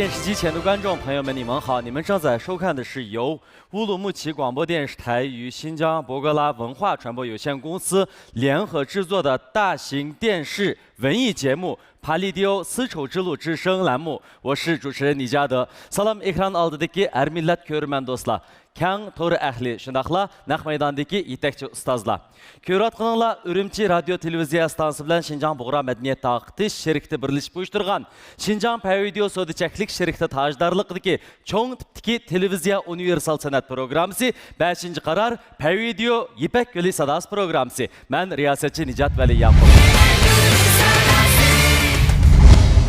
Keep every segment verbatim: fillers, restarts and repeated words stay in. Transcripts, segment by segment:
电视机前的观众朋友们，你们好！你们正在收看的是由乌鲁木齐广播电视台与新疆博格拉文化传播有限公司联合制作的大型电视文艺节目《Palidio丝绸之路之声》栏目，我是主持人李嘉德。سالام ئېكران ئالدىدىكى ھەر مىللەت كۆرۈرمەن دوستلار. كەڭ تور ئەھلى، شۇنداقلا نەق مەيداندىكى يېتەكچى ئۇستازلار. كۆرۈۋاتقىنىڭلار ئۈرۈمچى رادىيو تېلېۋىزىيە ئىستانسىسى بىلەن شىنجاڭ بۇغرا مەدەنىيەت تارقىتىش شىركىتى بىرلىشىپ ئۇيۇشتۇرغان شىنجاڭ پەيۋىدېئو سودا چەكلىك شىركىتى تاجدارلىقىدىكى چوڭ تىپتىكى تېلېۋىزىيە ئۇنىۋېرسال سەنئەت پروگراممىسى بەشىنچى قارار پەيۋىدېئو يىپەك يولى ساداسى پروگراممىسى. مەن رىياسەتچى نىجات ۋەلى ياقۇپ.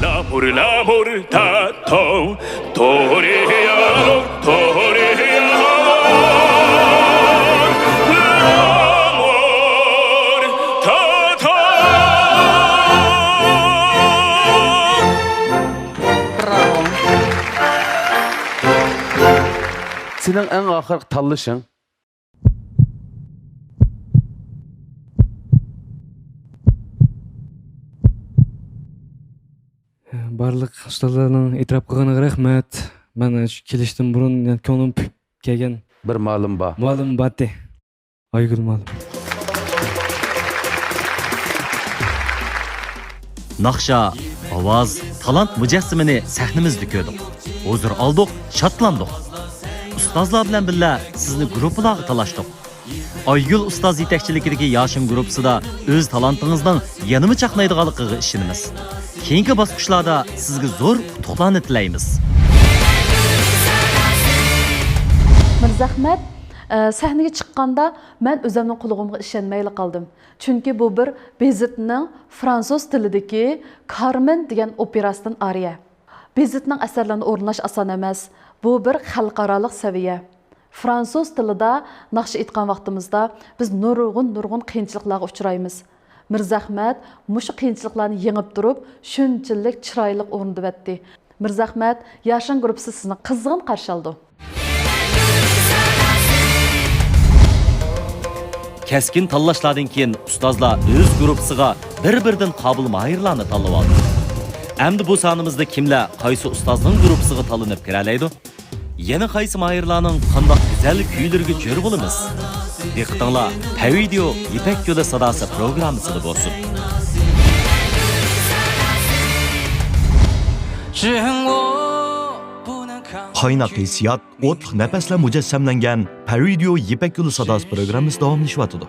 لامۇر، لامۇر، تاتو، تورىيالور، تورىيالور، لامۇر، تاتو. سېنىڭ ئەڭ ئاخىرقى تاللىشىڭ. بارلىق ئۇستازلارنىڭ ئېتىراپ قىلغىنىغا رەھمەت. مەن شۇ كېلىشتىن بۇرۇن، يەنى كۆڭلۈم پۈپ كەلگەن بىر مۇئەللىم بار. مۇئەللىم بارتى. ئايگۈل مۇئەللىم. ناخشا، ئاۋاز، تالانت مۇجەسسىمىنى سەھنىمىزدە كۆردۇق. ھۇزۇر ئالدۇق، شادلاندۇق. ئۇستازلار بىلەن بىللە سىزنى گۇرۇپپىلارغا تالاشتۇق. ئايگۈل ئۇستاز يېتەكچىلىكىدىكى ياشىن گۇرۇپپىسىدا ئۆز تالانتىڭىزنىڭ يەنىمۇ چاقنايدىغانلىقىغا ئىشىنىمىز. كېيىنكى باسقۇچلاردا سىزگە زور ئۇتۇقلارنى تىلەيمىز. مىرزەخمەت، ئە، سەھنىگە چىققاندا مەن ئۆزۈمنىڭ قۇلىقىمغا ئىشەنمەيلا قالدىم. چۈنكى بۇ بىر بېزىتنىڭ فرانسۇز تىلىدىكى كارمېن دېگەن ئوپېراسىدىن ئارىيە. بېزىتنىڭ ئەسەرلىرىنى ئورۇنلاش ئاسان ئەمەس. بۇ بىر خەلقئارالىق سەۋىيە. فرانسۇز تىلىدا ناخشا ئېيتقان ۋاقتىمىزدا بىز نۇرغۇن، نۇرغۇن قىيىنچىلىقلارغا ئۇچرايمىز. مىرزەخمەت مۇشۇ قىيىنچىلىقلارنى يېڭىپ تۇرۇپ، شۇنچىلىك چىرايلىق ئورۇندىۋەتتى. مىرزەخمەت، ياشىن گۇرۇپپىسى سىزنى قىزغىن قارشى ئالىدۇ. كەسكىن تاللاشلاردىن كېيىن ئۇستازلار ئۆز گۇرۇپپىسىغا بىر-بىرىدىن قابىل ماھىرلارنى تاللىۋالدى. ئەمدى بۇ سانىمىزدا كىملەر قايسى ئۇستازنىڭ گۇرۇپپىسىغا تاللىنىپ كىرەلەيدۇ؟ يەنە قايسى ماھىرلارنىڭ قانداق گۈزەل كۈيلىرىگە جۆر بولىمىز؟ دىققىتىڭلار پەيۋىدېئو يىپەك يولى ساداسى پروگراممىسىدا بولسۇن. قايناق ھېسسىيات، ئوتلۇق نەپەسلەر مۇجەسسەملەنگەن پەيۋىدېئو يىپەك يولى ساداسى پروگراممىسى داۋاملىشىۋاتىدۇ.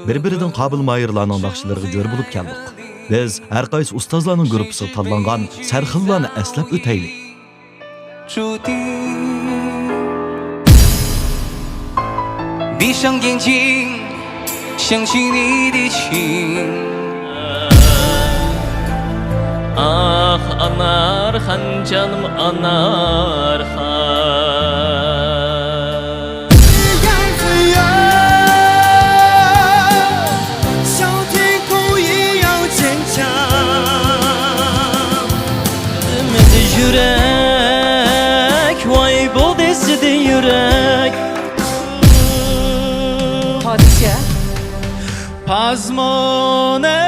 بىر-بىرىدىن قابىل ماھىرلارنىڭ ناخشىلىرىغا جۆر بولۇپ كەلدۇق. بىز ھەر قايسى ئۇستازلارنىڭ گۇرۇپپىسىغا تاللانغان سەرخىللارنى ئەسلەپ ئۆتەيلى. ئاھ، ئانارخان جانىم، ئانارخان. ئۈمىد يۈرەك، ۋاي بولدى سىدى يۈرەك. پادىشاھ. پازمۇنە.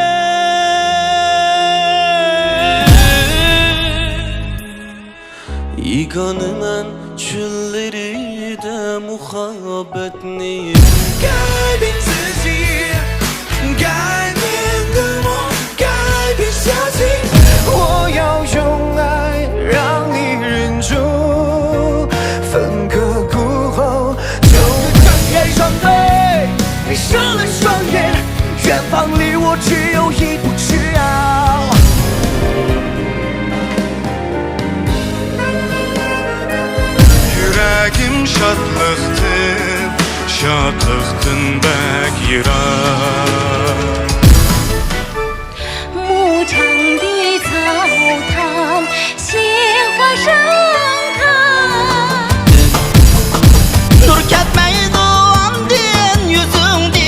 يېگانىمەن چۆللىرىدە مۇھەببەتنى. 改变自己，改变个梦，改变下去。我要用爱让你忍住，分割孤后，就张开双臂，闭上了双眼，远方离我只有一步之遥。 يۈرىكىم شادلىقتىن، شادلىقتىن بەك يىراق. 牧场的草场，鲜花盛开。نۇر كەتمەيدۇ ئاندىن يۈزۈڭدىن.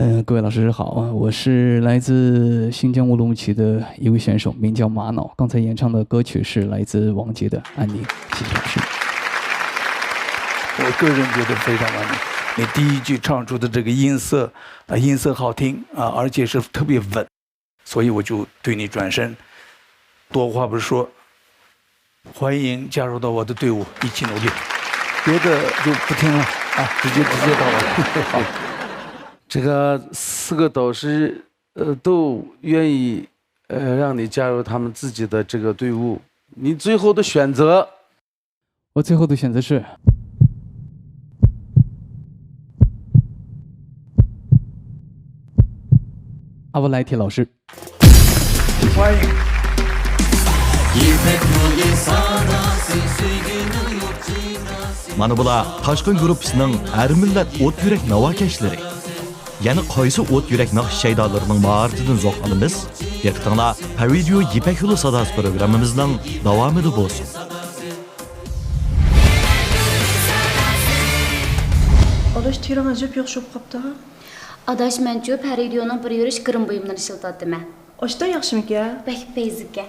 嗯，各位老师好啊，我是来自新疆乌鲁木齐的一位选手，名叫玛瑙。刚才演唱的歌曲是来自王杰的《安妮》，谢谢老师。我个人觉得非常完美。你第一句唱出的这个音色，啊，音色好听啊，而且是特别稳。所以我就对你转身，多话不说，欢迎加入到我的队伍，一起努力。别的就不听了啊，直接直接到我。好。这个四个导师，呃，都愿意，呃，让你加入他们自己的这个队伍。你最后的选择？我最后的选择是阿布莱提老师。欢迎。 مانا بۇلار تاشقىن گۇرۇپپىسىنىڭ ھەر مىللەت ئوت يۈرەك ناۋاكەشلىرى. يەنە قايسى ئوت يۈرەك ناخشا شەيدالىرىنىڭ ماھارىتىدىن زوق ئالىمىز؟ دىققىتىڭلار پەۋىدىيو يىپەك يولى ساداسى پروگراممىمىزنىڭ داۋامىدا بولسۇن. ئاداش، تېرىڭ ئەجەب ياخشى بولۇپ قاپتۇ. ئاداش، مەنچۇ پەرىدىيونىڭ بىر يۈرۈش گىرىم بۇيۇملىرىنى ئىشلىتىۋاتىمەن. ئاشتا ياخشىمىكەن؟ بەك پەيزىكەن.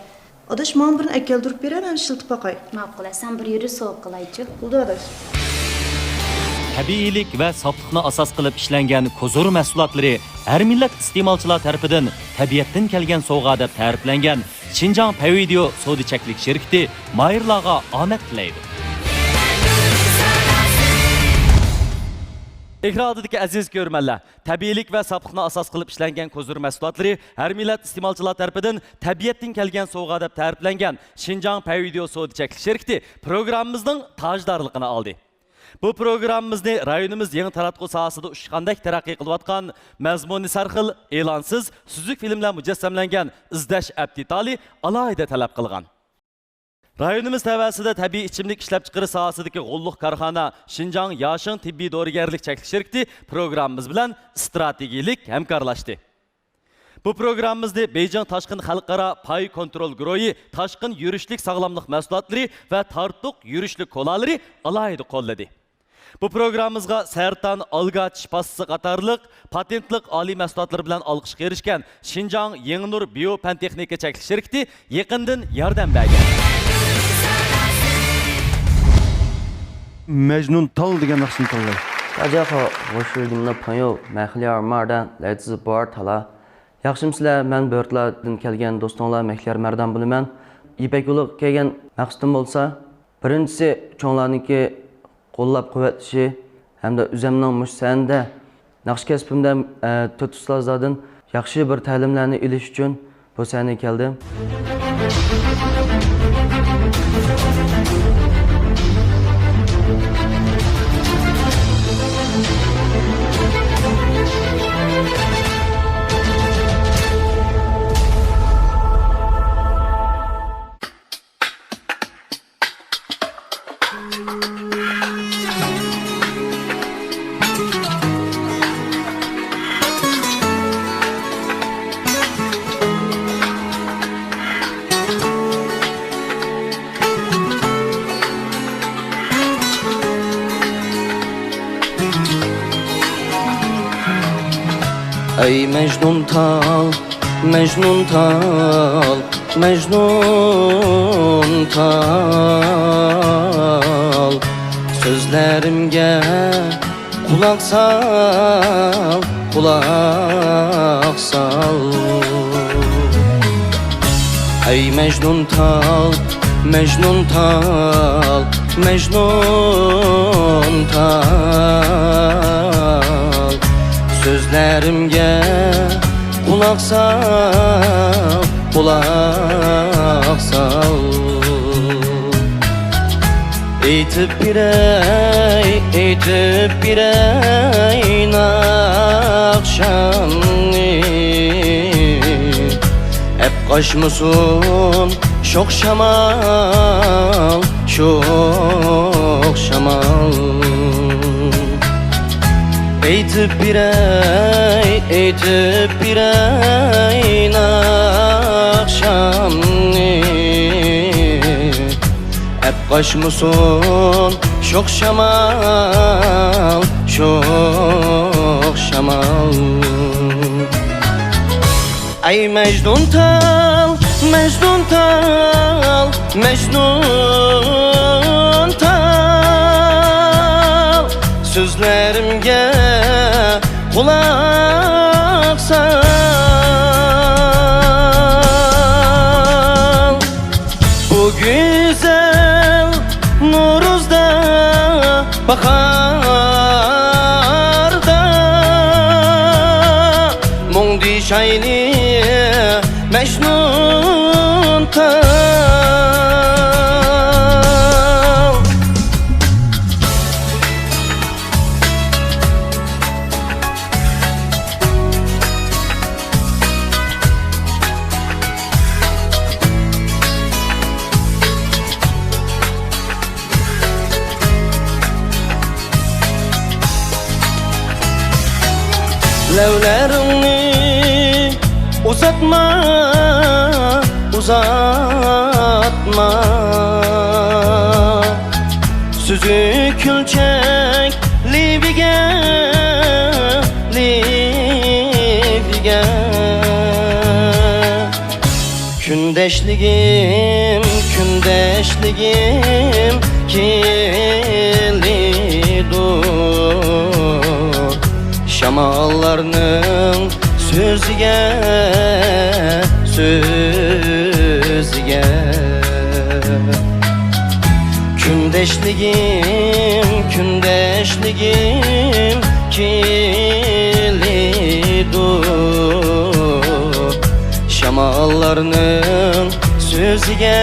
ئاداش، ماڭا بىرنى ئەكەلدۈرۈپ بېرە، مەن ئىشلىتىپ باقاي. ماقۇل، سەن بىر يۈرۈش سوۋغا قىلايچۇ. بولدى، ئاداش. تەبىئىيلىك ۋە ساپلىقنى ئاساس قىلىپ ئىشلەنگەن كوزۇر مەھسۇلاتلىرى ھەر مىللەت ئىستېمالچىلار تەرىپىدىن تەبىئەتتىن كەلگەن سوۋغا دەپ تەرىپلەنگەن شىنجاڭ پەيۋىدىيو سودا چەكلىك شىركىتى ماھىرلارغا ئامەت تىلەيدۇ. ئېكران ئالدىدىكى ئەزىز كۆرۈرمەنلەر، تەبىئىيلىك ۋە ساپلىقنى ئاساس قىلىپ ئىشلەنگەن كوزۇر مەھسۇلاتلىرى ھەر مىللەت ئىستېمالچىلار تەرىپىدىن تەبىئەتتىن كەلگەن سوۋغا دەپ تەرىپلەنگەن شىنجاڭ پەيۋىدىيو سودا چەكلىك شىركىتى پروگراممىمىزنىڭ تاجدارلىقىنى ئالدى. بۇ پروگراممىمىزنى رايونىمىز يېڭى تاراتقۇ ساھەسىدە ئۇچقاندەك تەرەققىي قىلىۋاتقان، مەزمۇنى سەرخىل، ئېلانسىز، سۈزۈك فىلىملەر مۇجەسسەملەنگەن ئىزدەش ئەپ دېتالى ئالاھىدە تەلەپ قىلغان. رايونىمىز تەۋەسىدە تەبىئىي ئىچىملىك ئىشلەپچىقىرىش ساھەسىدىكى غوللۇق كارخانا شىنجاڭ ياشىڭ تېببىي دورىگەرلىك چەكلىك شىركىتى پروگراممىمىز بىلەن ئىستراتېگىيىلىك ھەمكارلاشتى. بۇ پروگراممىمىزنى بېيجىڭ تاشقىن خەلقئارا پاي كونترول گۇرۇھى تاشقىن يۈرۈشلۈك ساغلاملىق مەھسۇلاتلىرى ۋە تارتۇق يۈرۈشلۈك كولالىرى ئالاھىدە قوللىدى. بۇ پروگراممىمىزغا سەرتان، ئالگا چىش پاستىسى قاتارلىق پاتېنتلىق ئالىي مەھسۇلاتلىرى بىلەن ئالقىشقا ئېرىشكەن شىنجاڭ يېڭىنۇر بىيو پەن تېخنىكا چەكلىك شىركىتى يېقىندىن ياردەم بەرگەن. مەجنۇن تال دېگەن ناخشىنى تاللاي. 大家好，我是你们的朋友麦克利尔马尔丹，来自博尔塔拉。 ياخشىمۇسىلەر؟ مەن بۆرتلاردىن كەلگەن دوستۇڭلار مەكلىيار مەردان بولىمەن. يىپەك يولىغا كەلگەن مەقسىتىم بولسا، بىرىنچىسى، چوڭلارنىڭكى قوللاپ-قۇۋۋەتلىشى ھەمدە ئۆزەمنىڭ مۇشۇ سەھنىدە ناخشا كەسپىمدە، ئە، تۆت ئۇستازلاردىن ياخشى بىر تەلىملەرنى ئېلىش ئۈچۈن بۇ سەھنىگە كەلدىم. ئەي مەجنۇن تال، مەجنۇن تال، مەجنۇن تال، سۆزلىرىمگە قۇلاق سال، قۇلاق سال. ئەي مەجنۇن تال، مەجنۇن تال، مەجنۇن تال، سۆزلىرىمگە قۇلاق سال، قۇلاق سال. ئېيتىپ بېرەي، ئېيتىپ بېرەي ناخشامنى، ئەپ قاچمىسۇن شوخ شامال، شوخ شامال. ئېيتىپ بېرەي، ئېيتىپ بېرەي ناخشامنى، ئەپ قاچمىسۇن شوخ شامال، شوخ شامال. ئەي مەجنۇن تال، مەجنۇن تال، مەجنۇن تال، سۆزلىرىمگە قۇلاق سال. گۈزەل نورۇزدا، باھاردا، مۇڭدىشايلى مەجنۇنتال. لەۋلىرىڭنى ئۇزارتما، ئۇزارتما. سۈزۈك كۈلچەك لېۋىگە، لېۋىگە. كۈندەشلىكىم، كۈندەشلىكىم كېلىدۇ شاماللارنىڭ سۆزىگە، سۆزىگە. كۈندەشلىكىم، كۈندەشلىكىم كېلىدۇ شاماللارنىڭ سۆزىگە،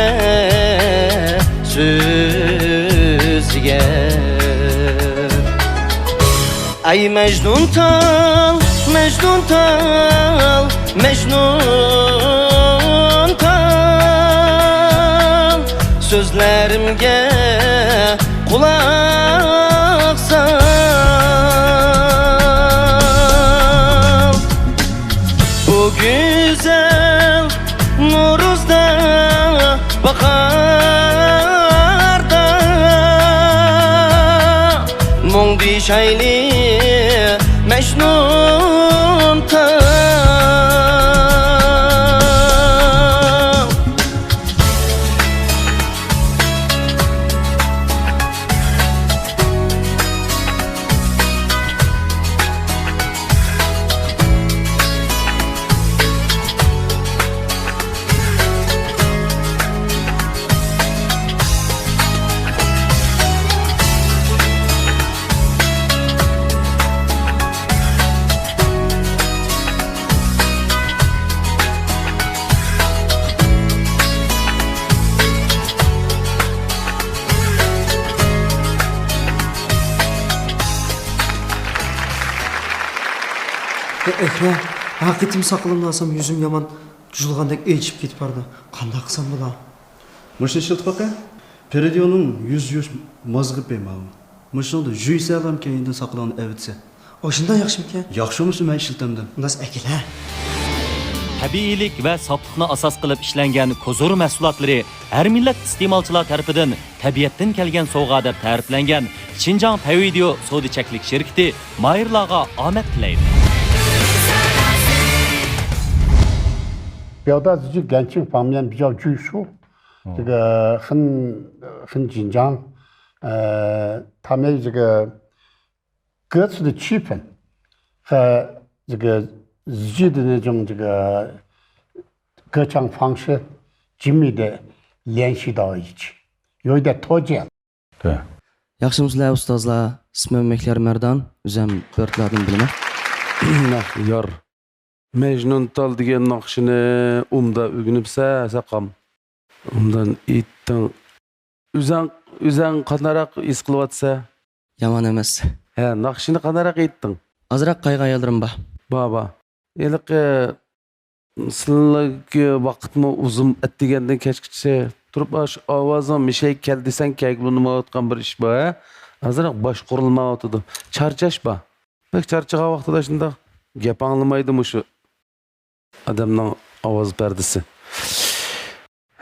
سۆزىگە. ئەي مەجنۇنتال، مەجنۇنتال، مەجنۇنتال، سۆزلىرىمگە قۇلاق سال. بۇ گۈزەل نورۇزدا، باھاردا، مۇڭدىشايلى مەجنۇنتال. ئەكرەم، ھەقىقىي ساقىلىمنى ئالسام، يۈزۈم يامان جۇلغاندەك ئېچىپ كېتىپ بارىدۇ. قانداق قىلسام بولا؟ مۇشۇنى ئىشلىتىپ باقە. پېرىدىيونىڭ يۈز يۇيۇش مازغىپى ماۋۇ. مۇشۇنىڭدا يۇيسەلام كەينىدىن ساقىلىڭنى ئەۋېتىسەن. ئاشۇنداق ياخشىمىكەن؟ ياخشى بولمىسا مەن ئىشلىتەمدىم. ئۇنداق ئەكېلە. تەبىئىيلىك ۋە ساپلىقنى ئاساس قىلىپ ئىشلەنگەن كوزۇر مەھسۇلاتلىرى ھەر مىللەت ئىستېمالچىلار تەرىپىدىن تەبىئەتتىن كەلگەن سوۋغا دەپ تەرىپلەنگەن شىنجاڭ پەيۋىدېئو سودا چەكلىك شىركىتى ماھىرلارغا ئامەت تىلەيدۇ. 表达自己感情方面比较拘束，这个很很紧张，呃，他们这个各自的气氛和这个自己的那种这个歌唱方式紧密的联系到一起，有一点脱节。对。 ياخشىمۇسىلەر ئۇستازلار؟ ئىسمىم مەھلىيار مەردان، ئۆزۈم بۆرتلەردىن بولىمەن. مەھلىيار. مەجنۇنتال دېگەن ناخشىنى ئۇمدا ئۆگىنىپسە، ساقام؟ ئۇمدان ئېيتتىڭ. ئۆزەڭ، ئۆزەڭ قانداقراق ھېس قىلىۋاتىسە؟ يامان ئەمەس. ھە، ناخشىنى قانداقراق ئېيتتىڭ؟ ئازراق قايغان يەرلىرىم بار. بار، بار. ھېلىقى سىلىگە ۋاقىتمۇ ئۇزۇن، ئەتىگەندىن كەچكىچە تۇرۇپ، ئاشۇ ئاۋازىڭ مىشەيگە كەل دېسەڭ، كەلگىلى بولمايۋاتقان بىر ئىش بار، ھە؟ ئازراق باشقۇرۇلمايۋاتىدۇ. چارچاش بار. بەك چارچىغان ۋاقتىدا شۇنداق گەپ ئاڭلىمايدۇ مۇشۇ ئادەمنىڭ ئاۋاز پەردىسى.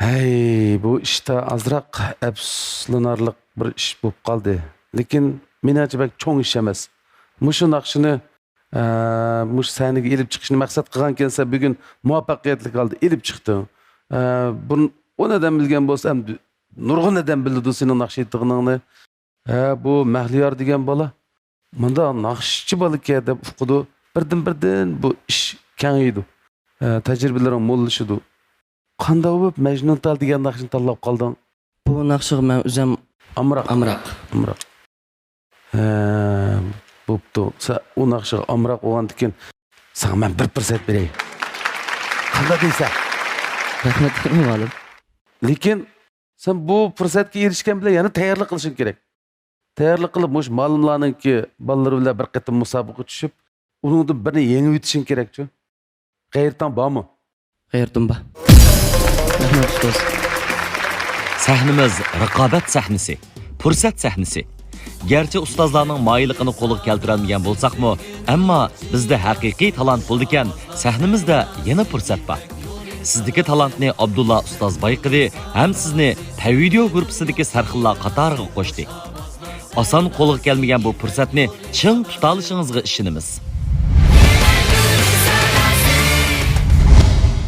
ھەي، بۇ ئىشتا ئازراق ئەپسۇسلىنارلىق بىر ئىش بولۇپ قالدى. لېكىن مېنىڭچە بەك چوڭ ئىش ئەمەس. مۇشۇ ناخشىنى، ئە، مۇشۇ سەھنىگە ئېلىپ چىقىشنى مەقسەت قىلغانكەنسەن، بۈگۈن مۇۋەپپەقىيەتلىك ھالدا ئېلىپ چىقتىڭ. ئە، بۇرۇن ئون ئادەم بىلگەن بولسا، ئەمدى نۇرغۇن ئادەم بىلىدۇ سېنىڭ ناخشا ئېيتىدىغىنىڭنى. ھە، بۇ مەھلىيار دېگەن بالا مۇنداق ناخشىچى بالىكەن دەپ ئۇقىدۇ. بىردىن-بىردىن بۇ ئىش كېڭىيىدۇ. ھە، تەجرىبىلىرىڭ موللىشىدۇ. قانداق بولۇپ مەجنۇنتال دېگەن ناخشىنى تاللاپ قالدىڭ؟ بۇ ناخشىغا مەن ئۆزۈم ئامراق. ئامراق. ئامراق. ھە، بوپتۇ. سەن ئۇ ناخشىغا ئامراق بولغاندىكىن، ساڭا مەن بىر پۇرسەت بېرەي. قانداق دەيسەن؟ رەھمەت، مۇئەللىم. لېكىن سەن بۇ پۇرسەتكە ئېرىشكەن بىلەن يەنە تەييارلىق قىلىشىڭ كېرەك. تەييارلىق قىلىپ، مۇشۇ مۇئەللىملارنىڭكى بالىلىرى بىلەن بىر قېتىم مۇسابىقىگە چۈشۈپ، ئۇنىڭدىن بىرنى يېڭىۋېتىشىڭ كېرەكچۇ؟ غەيرىتىڭ بارمۇ؟ غەيرىتىم بار. رەھمەت، ئۇستاز. سەھنىمىز رىقابەت سەھنىسى، پۇرسەت سەھنىسى. گەرچە ئۇستازلارنىڭ ماھىرلىقىنى قولغا كەلتۈرەلمىگەن بولساقمۇ، ئەمما بىزدە ھەقىقىي تالانت بولىدىكەن، سەھنىمىزدە يەنە پۇرسەت بار. سىزدىكى تالانتنى ئابدۇللا ئۇستاز بايقىدى ھەم سىزنى پەيۋىدېئو گۇرۇپپىسىدىكى سەرخىللار قاتارىغا قوشتى. ئاسان قولغا كەلمىگەن بۇ پۇرسەتنى چىڭ تۇتالىشىڭىزغا ئىشىنىمىز.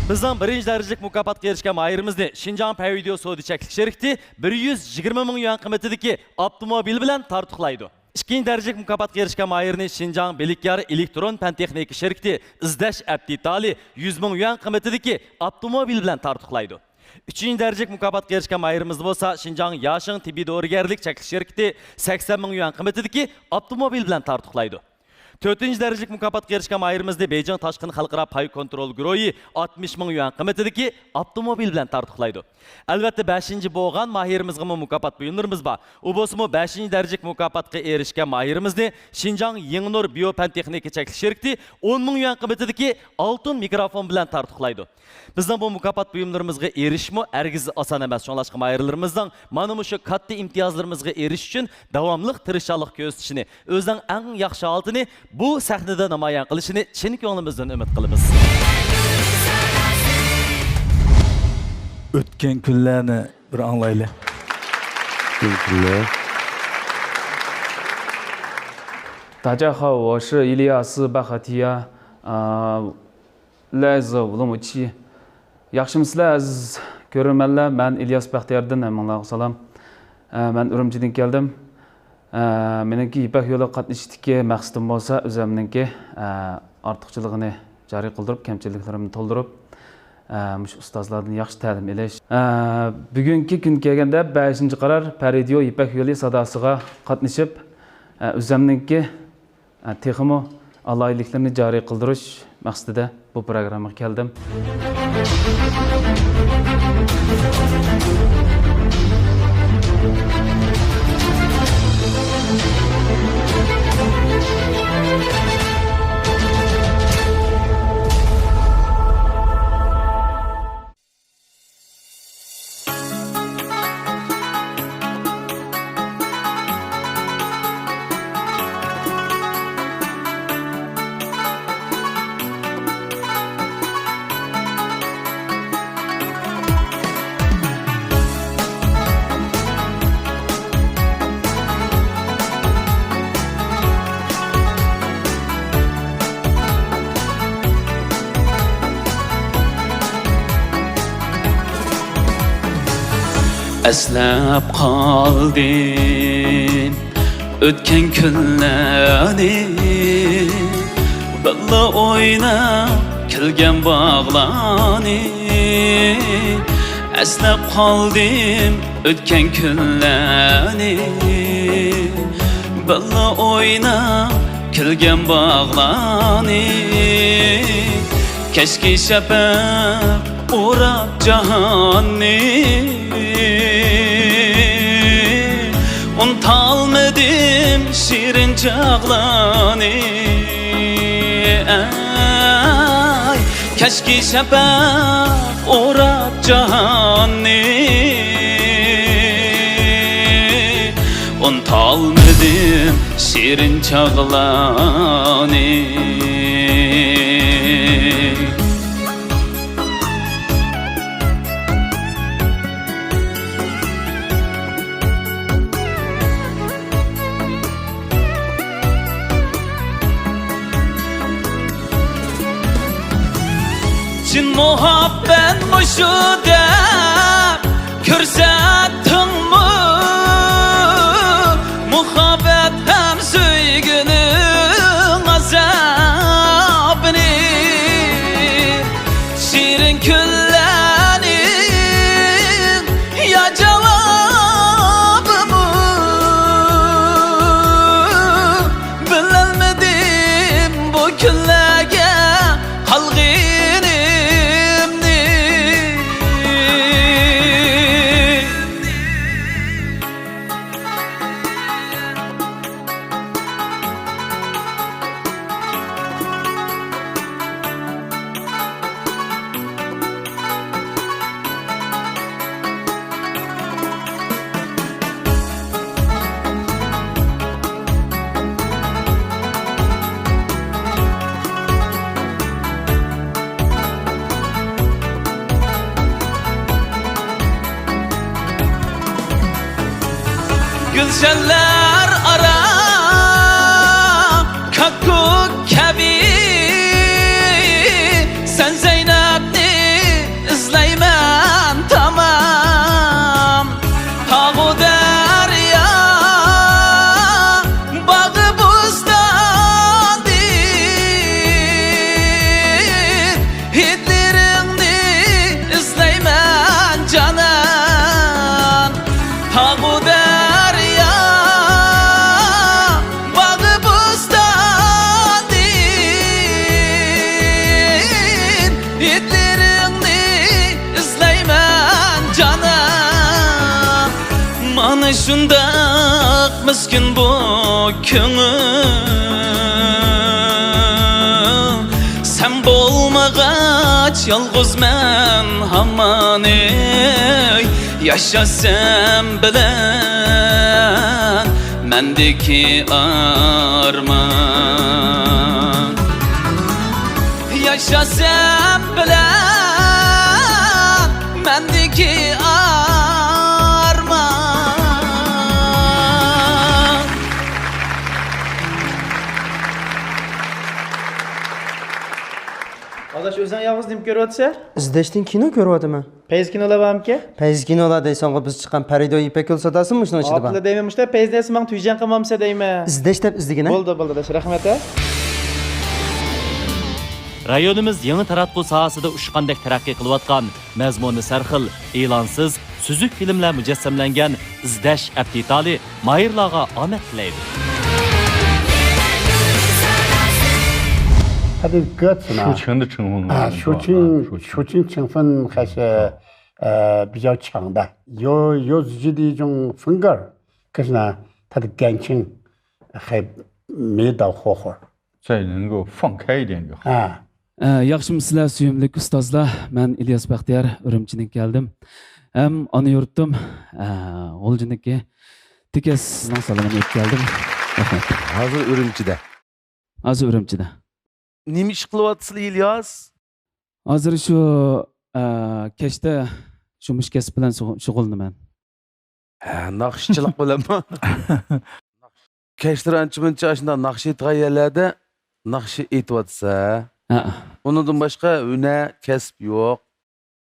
بىزنىڭ بىرىنچى دەرىجىلىك مۇكاپاتقا ئېرىشكەن ماھىرىمىزنى شىنجاڭ پەيۋىدېئو سودا چەكلىك شىركىتى بىر يۈز يىگىرمە مىڭ يۈەن قىممىتىدىكى ئاپتوموبىل بىلەن تارتۇقلايدۇ. ئىككىنچى دەرىجىلىك مۇكاپاتقا ئېرىشكەن ماھىرنى شىنجاڭ بىلىكيار ئېلېكترون پەن تېخنىكا شىركىتى ئىزدەش ئەپ دېتالى يۈز مىڭ يۈەن قىممىتىدىكى ئاپتوموبىل بىلەن تارتۇقلايدۇ. ئۈچىنچى دەرىجىلىك مۇكاپاتقا ئېرىشكەن ماھىرىمىزنى بولسا شىنجاڭ ياشىڭ تېببىي دورىگەرلىك چەكلىك شىركىتى سەكسەن مىڭ يۈەن قىممىتىدىكى ئاپتوموبىل بىلەن تارتۇقلايدۇ. تۆتىنچى دەرىجىلىك مۇكاپاتقا ئېرىشكەن ماھىرىمىزنى بېيجىڭ تاشقىن خەلقئارا پاي كونترول گۇرۇھى ئاتمىش مىڭ يۈەن قىممىتىدىكى ئاپتوموبىل بىلەن تارتۇقلايدۇ. ئەلۋەتتە، بەشىنچى بولغان ماھىرىمىزغىمۇ مۇكاپات بۇيۇملىرىمىز بار. ئۇ بولسىمۇ بەشىنچى دەرىجىلىك مۇكاپاتقا ئېرىشكەن ماھىرىمىزنى شىنجاڭ يېڭىنۇر بىيو پەن تېخنىكا چەكلىك شىركىتى ئون مىڭ يۈەن قىممىتىدىكى ئالتۇن مىكروفون بىلەن تارتۇقلايدۇ. بىزنىڭ بۇ مۇكاپات بۇيۇملىرىمىزغا ئېرىشىشمۇ ھەرگىز ئاسان ئەمەس. شۇڭلاشقا ماھىرلىرىمىزنىڭ مانا مۇشۇ كاتتا ئىمتىيازلىرىمىزغا ئېرىشىش ئۈچۈن داۋاملىق تىرىشچانلىق كۆرسىتىشىنى، ئۆزىنىڭ ئەڭ ياخشى ھالىتىنى بۇ سەھنىدە نامايان قىلىشىنى چىن كۆڭلىمىزدىن ئۈمىد قىلىمىز. ئۆتكەن كۈنلەرنى بىر ئاڭلايلى. ئۆتكەن كۈنلەر. 大家好，我是伊利亚斯·巴哈提亚，啊，来自乌鲁木齐。 ياخشىمۇسىلەر، ئەزىز كۆرۈرمەنلەر؟ مەن ئىلياس بەختىياردىن، ھەممىڭلارغا سالام. ئە، مەن ئۈرۈمچىدىن كەلدىم. ئە، مېنىڭكى يىپەك يولىغا قاتنىشىشتىكى مەقسىتىم بولسا، ئۆزۈمنىڭكى، ئە، ئارتۇقچىلىقىنى جارى قىلدۇرۇپ، كەمچىلىكلىرىمنى تولدۇرۇپ، ئە، مۇشۇ ئۇستازلاردىن ياخشى تەلىم ئېلىش. ئە، بۈگۈنكى كۈن كەلگەندە بەشىنچى قارار پەيۋىدېئو يىپەك يولى ساداسىغا قاتنىشىپ، ئە، ئۆزۈمنىڭكى تېخىمۇ ئالاھىدىلىكلىرىنى جارى قىلدۇرۇش مەقسىتىدە بۇ پروگراممىغا كەلدىم. ئەسلەپ قالدىم ئۆتكەن كۈنلەرنى، بىللە ئويناپ كۈلگەن باغلارنى. ئەسلەپ قالدىم ئۆتكەن كۈنلەرنى، بىللە ئويناپ كۈلگەن باغلارنى. كەچكى شەپەق ئوراپ جاھاننى، ئۇنتالمىدىم شېرىن چاغلارنى. ئەي، كەچكى شەپەق ئوراپ جاھاننى، ئۇنتالمىدىم شېرىن چاغلارنى. چىن مۇھەببەت مۇشۇ دەپ كۆرسەتتىڭمۇ؟ مۇھەببەت ھەم سۆيگۈنىڭ ئازابىنى، شېرىن كۈنلەرنى چۆللەر ئارا كاككۇك كەبى، سەن زەينەپنى ئىزلەيمەن تامام. تاغۇ دەريا، باغ بوستاندىن، ھىدلىرىڭنى ئىزلەيمەن جانان. تاغۇ دەريا، باغ بوستاندىن، ھىدلىرىڭنى ئىزلەيمەن جانان. مانا شۇنداق مىسكىن بۇ كۆڭۈل، سەن بولمىغاچ يالغۇزمەن ھامان، ئەي، ياشا سەن بىلەن مەندىكى ئارمان. ياشا سەن بىلەن مەندىكى ئارمان. ئاداش، ئۆزۈڭ يالغۇز نېمە كۆرۈۋاتىسەن؟ ئىزدەشتىن كىنو كۆرۈۋاتىمەن. پەيزى كىنولا بارمىكەن؟ پەيزى كىنولا دەيسەنغۇ، بىز چىققان پەرىدۇ يىپەك يولى ساداسىمۇ مۇشۇنىڭ ئىچىدە بار؟ ئاپلا دەيمەن، مۇشتا پەيزى دەيسە ماڭا تۈيجەڭ قىلمامسەن دەيمەن. ئىزدەش دەپ ئىزدىگىنە. بولدى، بولدى، ئاداش، رەھمەت ھە. رايونىمىز يېڭى تاراتقۇ ساھەسىدە ئۇچقاندەك تەرەققىي قىلىۋاتقان، مەزمۇنى سەرخىل، ئېلانسىز، سۈزۈك فىلىملەر مۇجەسسەملەنگەن ئىزدەش ئەپ دېتالى ماھىرلارغا ئامەت تىلەيدۇ. 他的歌词呢，抒情的成分啊，抒情，抒情成分还是，呃，比较强的。有，有几句的一种风格，可是呢，他的感情还没到火候。再能够放开一点就好。啊。 ئە، ياخشىمۇسىلەر، سۆيۈملۈك ئۇستازلار؟ مەن ئىلياس بەختىيار، ئۈرۈمچىدىن كەلدىم. ھەم ئانا يۇرتۇم، ئە، غۇلجىنىڭكى تېكەس سىزنىڭ سالىمىنى ئېيتىپ كەلدىم. رەھمەت. ھازىر ئۈرۈمچىدە. ھازىر ئۈرۈمچىدە. نېمە ئىش قىلىۋاتىسىلەر، ئىلياس؟ ھازىر شۇ، ئە، كەچتە شۇ مۇشۇ كەسىپ بىلەن شۇغۇ-، شۇغۇللىنىمەن. ھە، ناخشىچىلىق بىلەنمۇ؟ كەچلىرى ئانچە-مۇنچە ئاشۇنداق ناخشا ئېيتىدىغان يەرلەردە ناخشا ئېيتىۋاتىسەن. ھە. ئۇنىڭدىن باشقا ھۈنەر، كەسىپ يوق.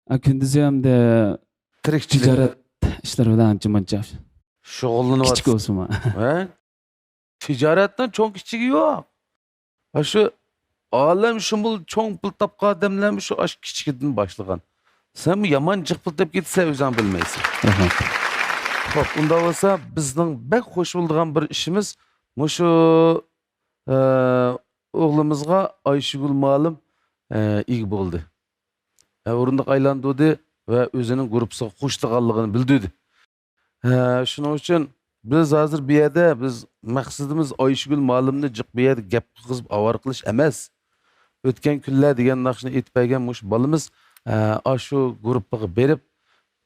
ھە، كۈندۈزى ئەمدى تىرىكچىلىك. تىجارەت ئىشلىرى بىلەن ئانچە-مۇنچە شۇغۇللىنىۋاتىسەن. كىچىك بولسىمۇ. ھە؟ تىجارەتنىڭ چوڭ-كىچىكى يوق. ھە، شۇ ئالەم شۇمۇل چوڭ پۇل تاپقان ئادەملەرمۇ شۇ ئاشۇ كىچىكىدىن باشلىغان. سەنمۇ يامان جىق پۇل تېپىپ كېتىسەن، ئۆزۈڭ بىلمەيسەن. رەھمەت. خوپ، ئۇنداق بولسا بىزنىڭ بەك خوش بولىدىغان بىر ئىشىمىز مۇشۇ، ئە، ئوغلىمىزغا ئايشىگۈل مۇئەللىم، ئە، ئىگە بولدى. ئە، ئورۇندۇق ئايلاندۇردى ۋە ئۆزىنىڭ گۇرۇپپىسىغا قوشۇلغانلىقىنى بىلدۈردى. ھە، شۇنىڭ ئۈچۈن بىز ھازىر بۇ يەردە، بىز مەقسىتىمىز ئايشىگۈل مۇئەللىمنى جىق بۇ يەردە گەپ قىلغۇزۇپ ئاۋارە قىلىش ئەمەس. ئۆتكەن كۈنلەر دېگەن ناخشىنى ئېيتىپ بەرگەن مۇشۇ بالىمىز، ھە، ئاشۇ گۇرۇپپىغا بېرىپ،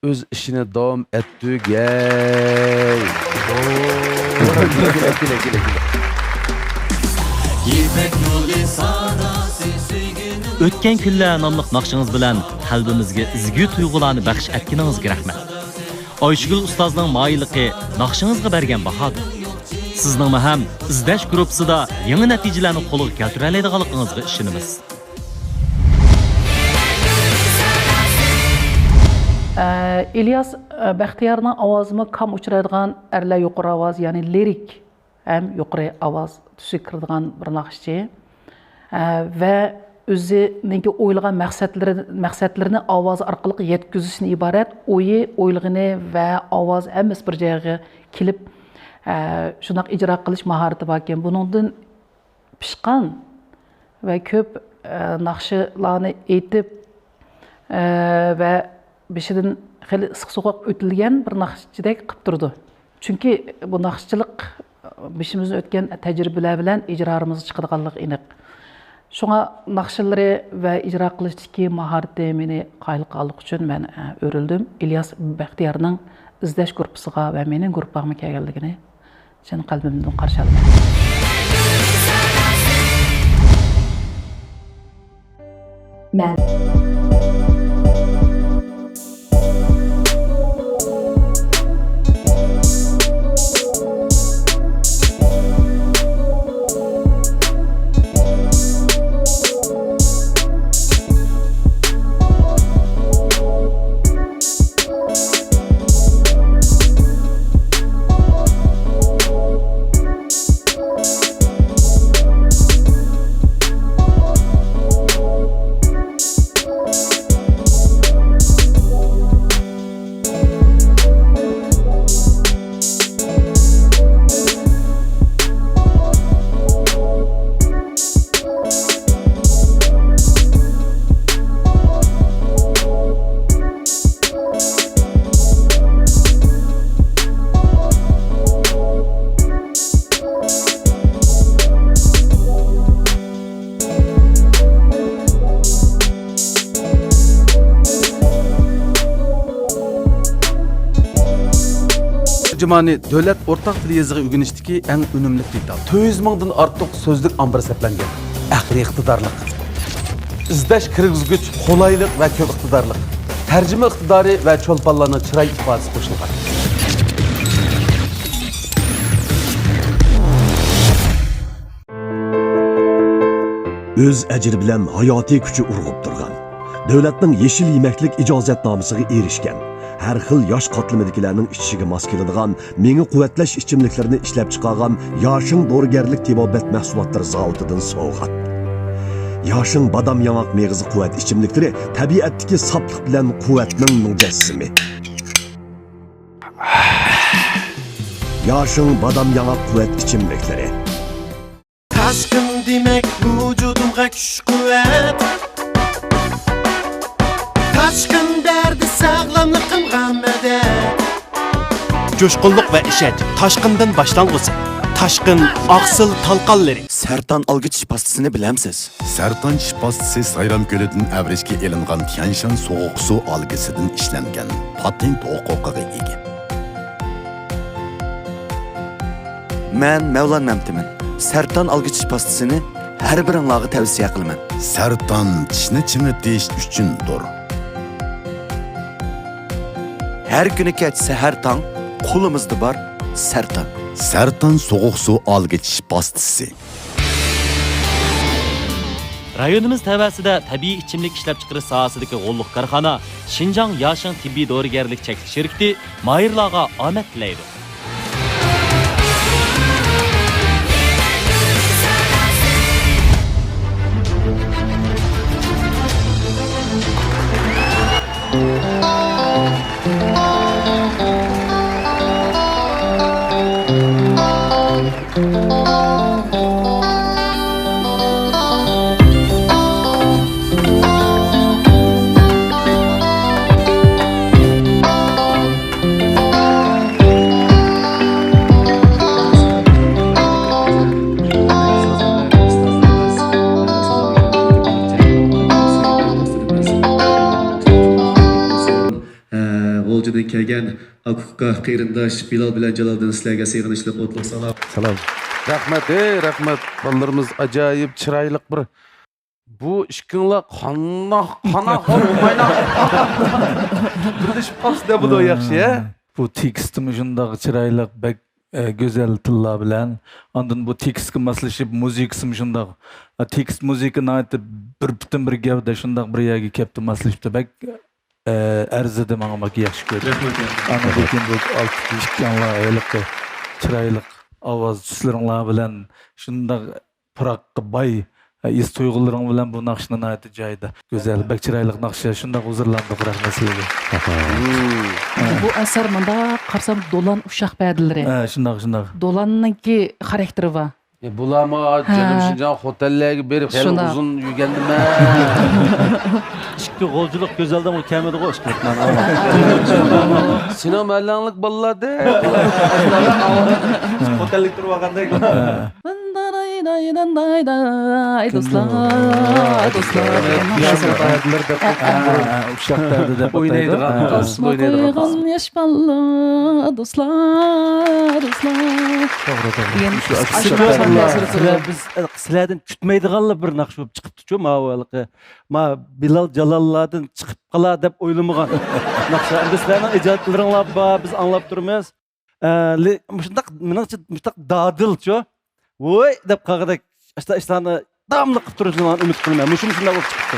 ئۆز ئىشىنى داۋام ئەتتۈرگەي. كېلە، كېلە، كېلە، كېلە. يىپەك يولى ساداسى سۆيگۈنىڭ ئۆتكەن كۈنلەر ناملىق ناخشىڭىز بىلەن قەلبىمىزگە ئىزگۈ تۇيغۇلارنى بەخش ئەتكىنىڭىزگە رەھمەت. ئايشىگۈل ئۇستازنىڭ ماھىرلىقى ناخشىڭىزغا بەرگەن باھادۇر. سىزنىڭمۇ ھەم ئىزدەش گۇرۇپپىسىدا يېڭى نەتىجىلەرنى قولغا كەلتۈرەلەيدىغانلىقىڭىزغا ئىشىنىمىز. ئە، ئىلياس، ئە، بەختىيارنىڭ ئاۋازىمۇ كام ئۇچرايدىغان ئەرلەر يۇقىرى ئاۋاز، يەنى لىرىك ھەم يۇقىرى ئاۋاز تۈسىگە كىرىدىغان بىر ناخشىچى. ئە، ۋە ئۆزىنىڭكى ئويلىغان مەقسەتلىرى، مەقسەتلىرىنى ئاۋازى ئارقىلىق يەتكۈزۈشتىن ئىبارەت. ئويى، ئويلىغىنى ۋە ئاۋازى ھەممىسى بىر جايغا كېلىپ، ئە، شۇنداق ئىجرا قىلىش ماھارىتى باركەن. بۇنىڭدىن پىشقان ۋە كۆپ، ئە، ناخشىلارنى ئېيتىپ، ئە، ۋە بېشىدىن خېلى ئىسسىق سوغۇق ئۆتۈلگەن بىر ناخشىچىدەك قىلىپ تۇرىدۇ. چۈنكى بۇ ناخشىچىلىق بېشىمىزدىن ئۆتكەن تەجرىبىلەر بىلەن ئىجرالىرىمىزغا چىقىدىغانلىقى ئېنىق. شۇڭا ناخشىلىرى ۋە ئىجرا قىلىشتىكى ماھارىتى مېنى قايىل قىلغانلىقى ئۈچۈن مەن، ئە، ئۆرۈلدۈم. ئىلياس بەختىيارنىڭ ئىزدەش گۇرۇپپىسىغا ۋە مېنىڭ گۇرۇپپامغا كەلگەنلىكىنى چىن قەلبىمدىن قارشى ئالىمەن. مەن. تەرجىمانى دۆلەت ئورتاق تىل يېزىقى ئۆگىنىشتىكى ئەڭ ئۈنۈملۈك دېتال. تۆت يۈز مىڭدىن ئارتۇق سۆزلۈك ئامبىرى سەپلەنگەن. ئەقلىي ئىقتىدارلىق. ئىزدەش كىرگۈزگۈچ قولايلىق ۋە كۆپ ئىقتىدارلىق. تەرجىمە ئىقتىدارى ۋە چولپانلارنىڭ چىراي ئىپادىسى قوشۇلغان. ئۆز ئەجرى بىلەن ھاياتىي كۈچى ئۇرغۇپ تۇرغان، دۆلەتنىڭ يېشىل يېمەكلىك ئىجازەتنامىسىغا ئېرىشكەن، ھەر خىل ياش قاتلىمىدىكىلەرنىڭ ئىچىشىگە ماس كېلىدىغان مېڭە قۇۋۋەتلەش ئىچىملىكلىرىنى ئىشلەپچىقارغان ياشىڭ دورىگەرلىك تېبابەت مەھسۇلاتلىرى زاۋۇتىدىن سوۋغات. ياشىڭ بادام ياڭاق مېغىزى قۇۋۋەت ئىچىملىكلىرى تەبىئەتتىكى ساپلىق بىلەن قۇۋۋەتنىڭ مۇجەسسىمى. ياشىڭ بادام ياڭاق قۇۋۋەت ئىچىملىكلىرى. تاشقىن دېمەك ۋۇجۇدۇمغا كۈچ قۇۋۋەت، تاشقىن بەردى ساغلاملىقىمغا مەدەت. جۇشقۇنلۇق ۋە ئىشەنچ تاشقىندىن باشلانغۇسى، تاشقىن ئاقسىل تالقانلىرى. سەرتان ئالگۈچ پاستىسىنى بىلەمسىز؟ سەرتان چىش پاستىسى سايرام كۆلىدىن ئەۋرىشكە ئېلىنغان تيەنشان سوغۇق سۇ ئالگىسىدىن ئىشلەنگەن، پاتېنت ھوقۇقىغا ئىگە. مەن مەۋلان مەمتىمىن. سەرتان ئالگۈچ چىش پاستىسىنى ھەر بىرىڭلارغا تەۋسىيە قىلىمەن. سەرتان چىشنى چىڭىتىش ئۈچۈندۇر. ھەر كۈنى كەچ سەھەر تاڭ قولىمىزدا بار سەرتان. سەرتان سوغۇق سۇ ئالگۈچ چىش پاستىسى. رايونىمىز تەۋەسىدە تەبىئىي ئىچىملىك ئىشلەپچىقىرىش ساھەسىدىكى غوللۇق كارخانا شىنجاڭ ياشىڭ تېببىي دورىگەرلىك چەكلىك شىركىتى ماھىرلارغا ئامەت تىلەيدۇ. غۇلجىدىن كەلگەن ئاكا-ئۇكا، قېرىنداش بىلال بىلەن جالالدىن سىلەرگە سىغىنىشلىق ئوتلۇق سالام. سالام. رەھمەت، ھەي، رەھمەت. بالىلىرىمىز ئاجايىپ چىرايلىق بىر. بۇ ئىككىڭلار قانداق، قانداق، بىرلىشىپ قاپسىز-دە، بۇ ياخشى، ھە؟ بۇ تېكىستىمۇ شۇنداق چىرايلىق، بەك، ئە، گۈزەل تىللار بىلەن. ئاندىن بۇ تېكىستكە ماسلىشىپ، مۇزىكىسىمۇ شۇنداق. ئە، تېكىست، مۇزىكا ناھايىتى بىر پۈتۈن بىر گەۋدە شۇنداق بىر يەرگە كەپتۇ، ماسلىشىپتۇ. بەك ئە، ئەرزىدى ماڭا، ماكا ياخشى كۆردۈم. رەھمەت، رەھمەت. ئاندىن كېيىن بۇ ئالتە ئىككىڭلار ھېلىقى چىرايلىق ئاۋاز تۈسلىرىڭلار بىلەن شۇنداق پۇراققا باي، ئە، ھېس تۇيغۇلىرىڭ بىلەن بۇ ناخشىنى ناھايىتى جايىدا. گۈزەل، بەك چىرايلىق ناخشا، شۇنداق ھۇزۇرلاندۇق، رەھمەت سىلەرگە. مم. بۇ ئەسەر مۇنداق قارىسام دولان ئۇششاق پەدىلىرى. ھە، شۇنداق، شۇنداق. دولاننىڭكى خاراكتېرى بار. ئە، بۇلارمۇ ھە. جەنۇبىي شىنجاڭ خوتەنلەرگە بېرىپ خېلى شۇنداق. ئۇزۇن يۈرگەندىمەن. ئىككى غۇلجىلىق گۈزەلدىمۇ كەلمىدىغۇ ئىككى مېھمان. سېنىڭ مەھەللەڭلىك بالىلاردەك. خوتەنلىك تۇرۇپ ئالغاندەك. ئاي دوستلار، ئاي دوستلار. ھە، ھە، ھە، ئۇششاق پەدە دەپ ئوينايدىغان، ئاتايدۇ. ھە. ئاسسىلا ئوينايدىغان. قويغان ياش بالىلار، دوستلار، دوستلار. توغرا، توغرا. دېگەن شۇ ئۇششاق ئاشۇ پەدە. سىلەر، بىز سىلەردىن كۈتمەيدىغانلا بىر ناخشا بولۇپ چىقىپتۇچۇ، ماۋۇ ھېلىقى، ما، بىلال جالاللاردىن چىقىپ قالار دەپ ئويلىمىغان ناخشا. ئەمدى سىلەرنىڭ ئىجادلىرىڭلار بار، بىز ئاڭلاپ تۇرىمىز. ئە، لې-، مۇشۇنداق، مېنىڭچە، مۇشۇنداق دادىلچۇ، ۋوي دەپ قالغۇدەك ئاشۇنداق ئىشلارنى داۋاملىق قىلىپ تۇرۇشىڭلارنى ئۈمىد قىلىمەن. مۇشۇ، مۇشۇنداق بولۇپ چىقىپتۇ.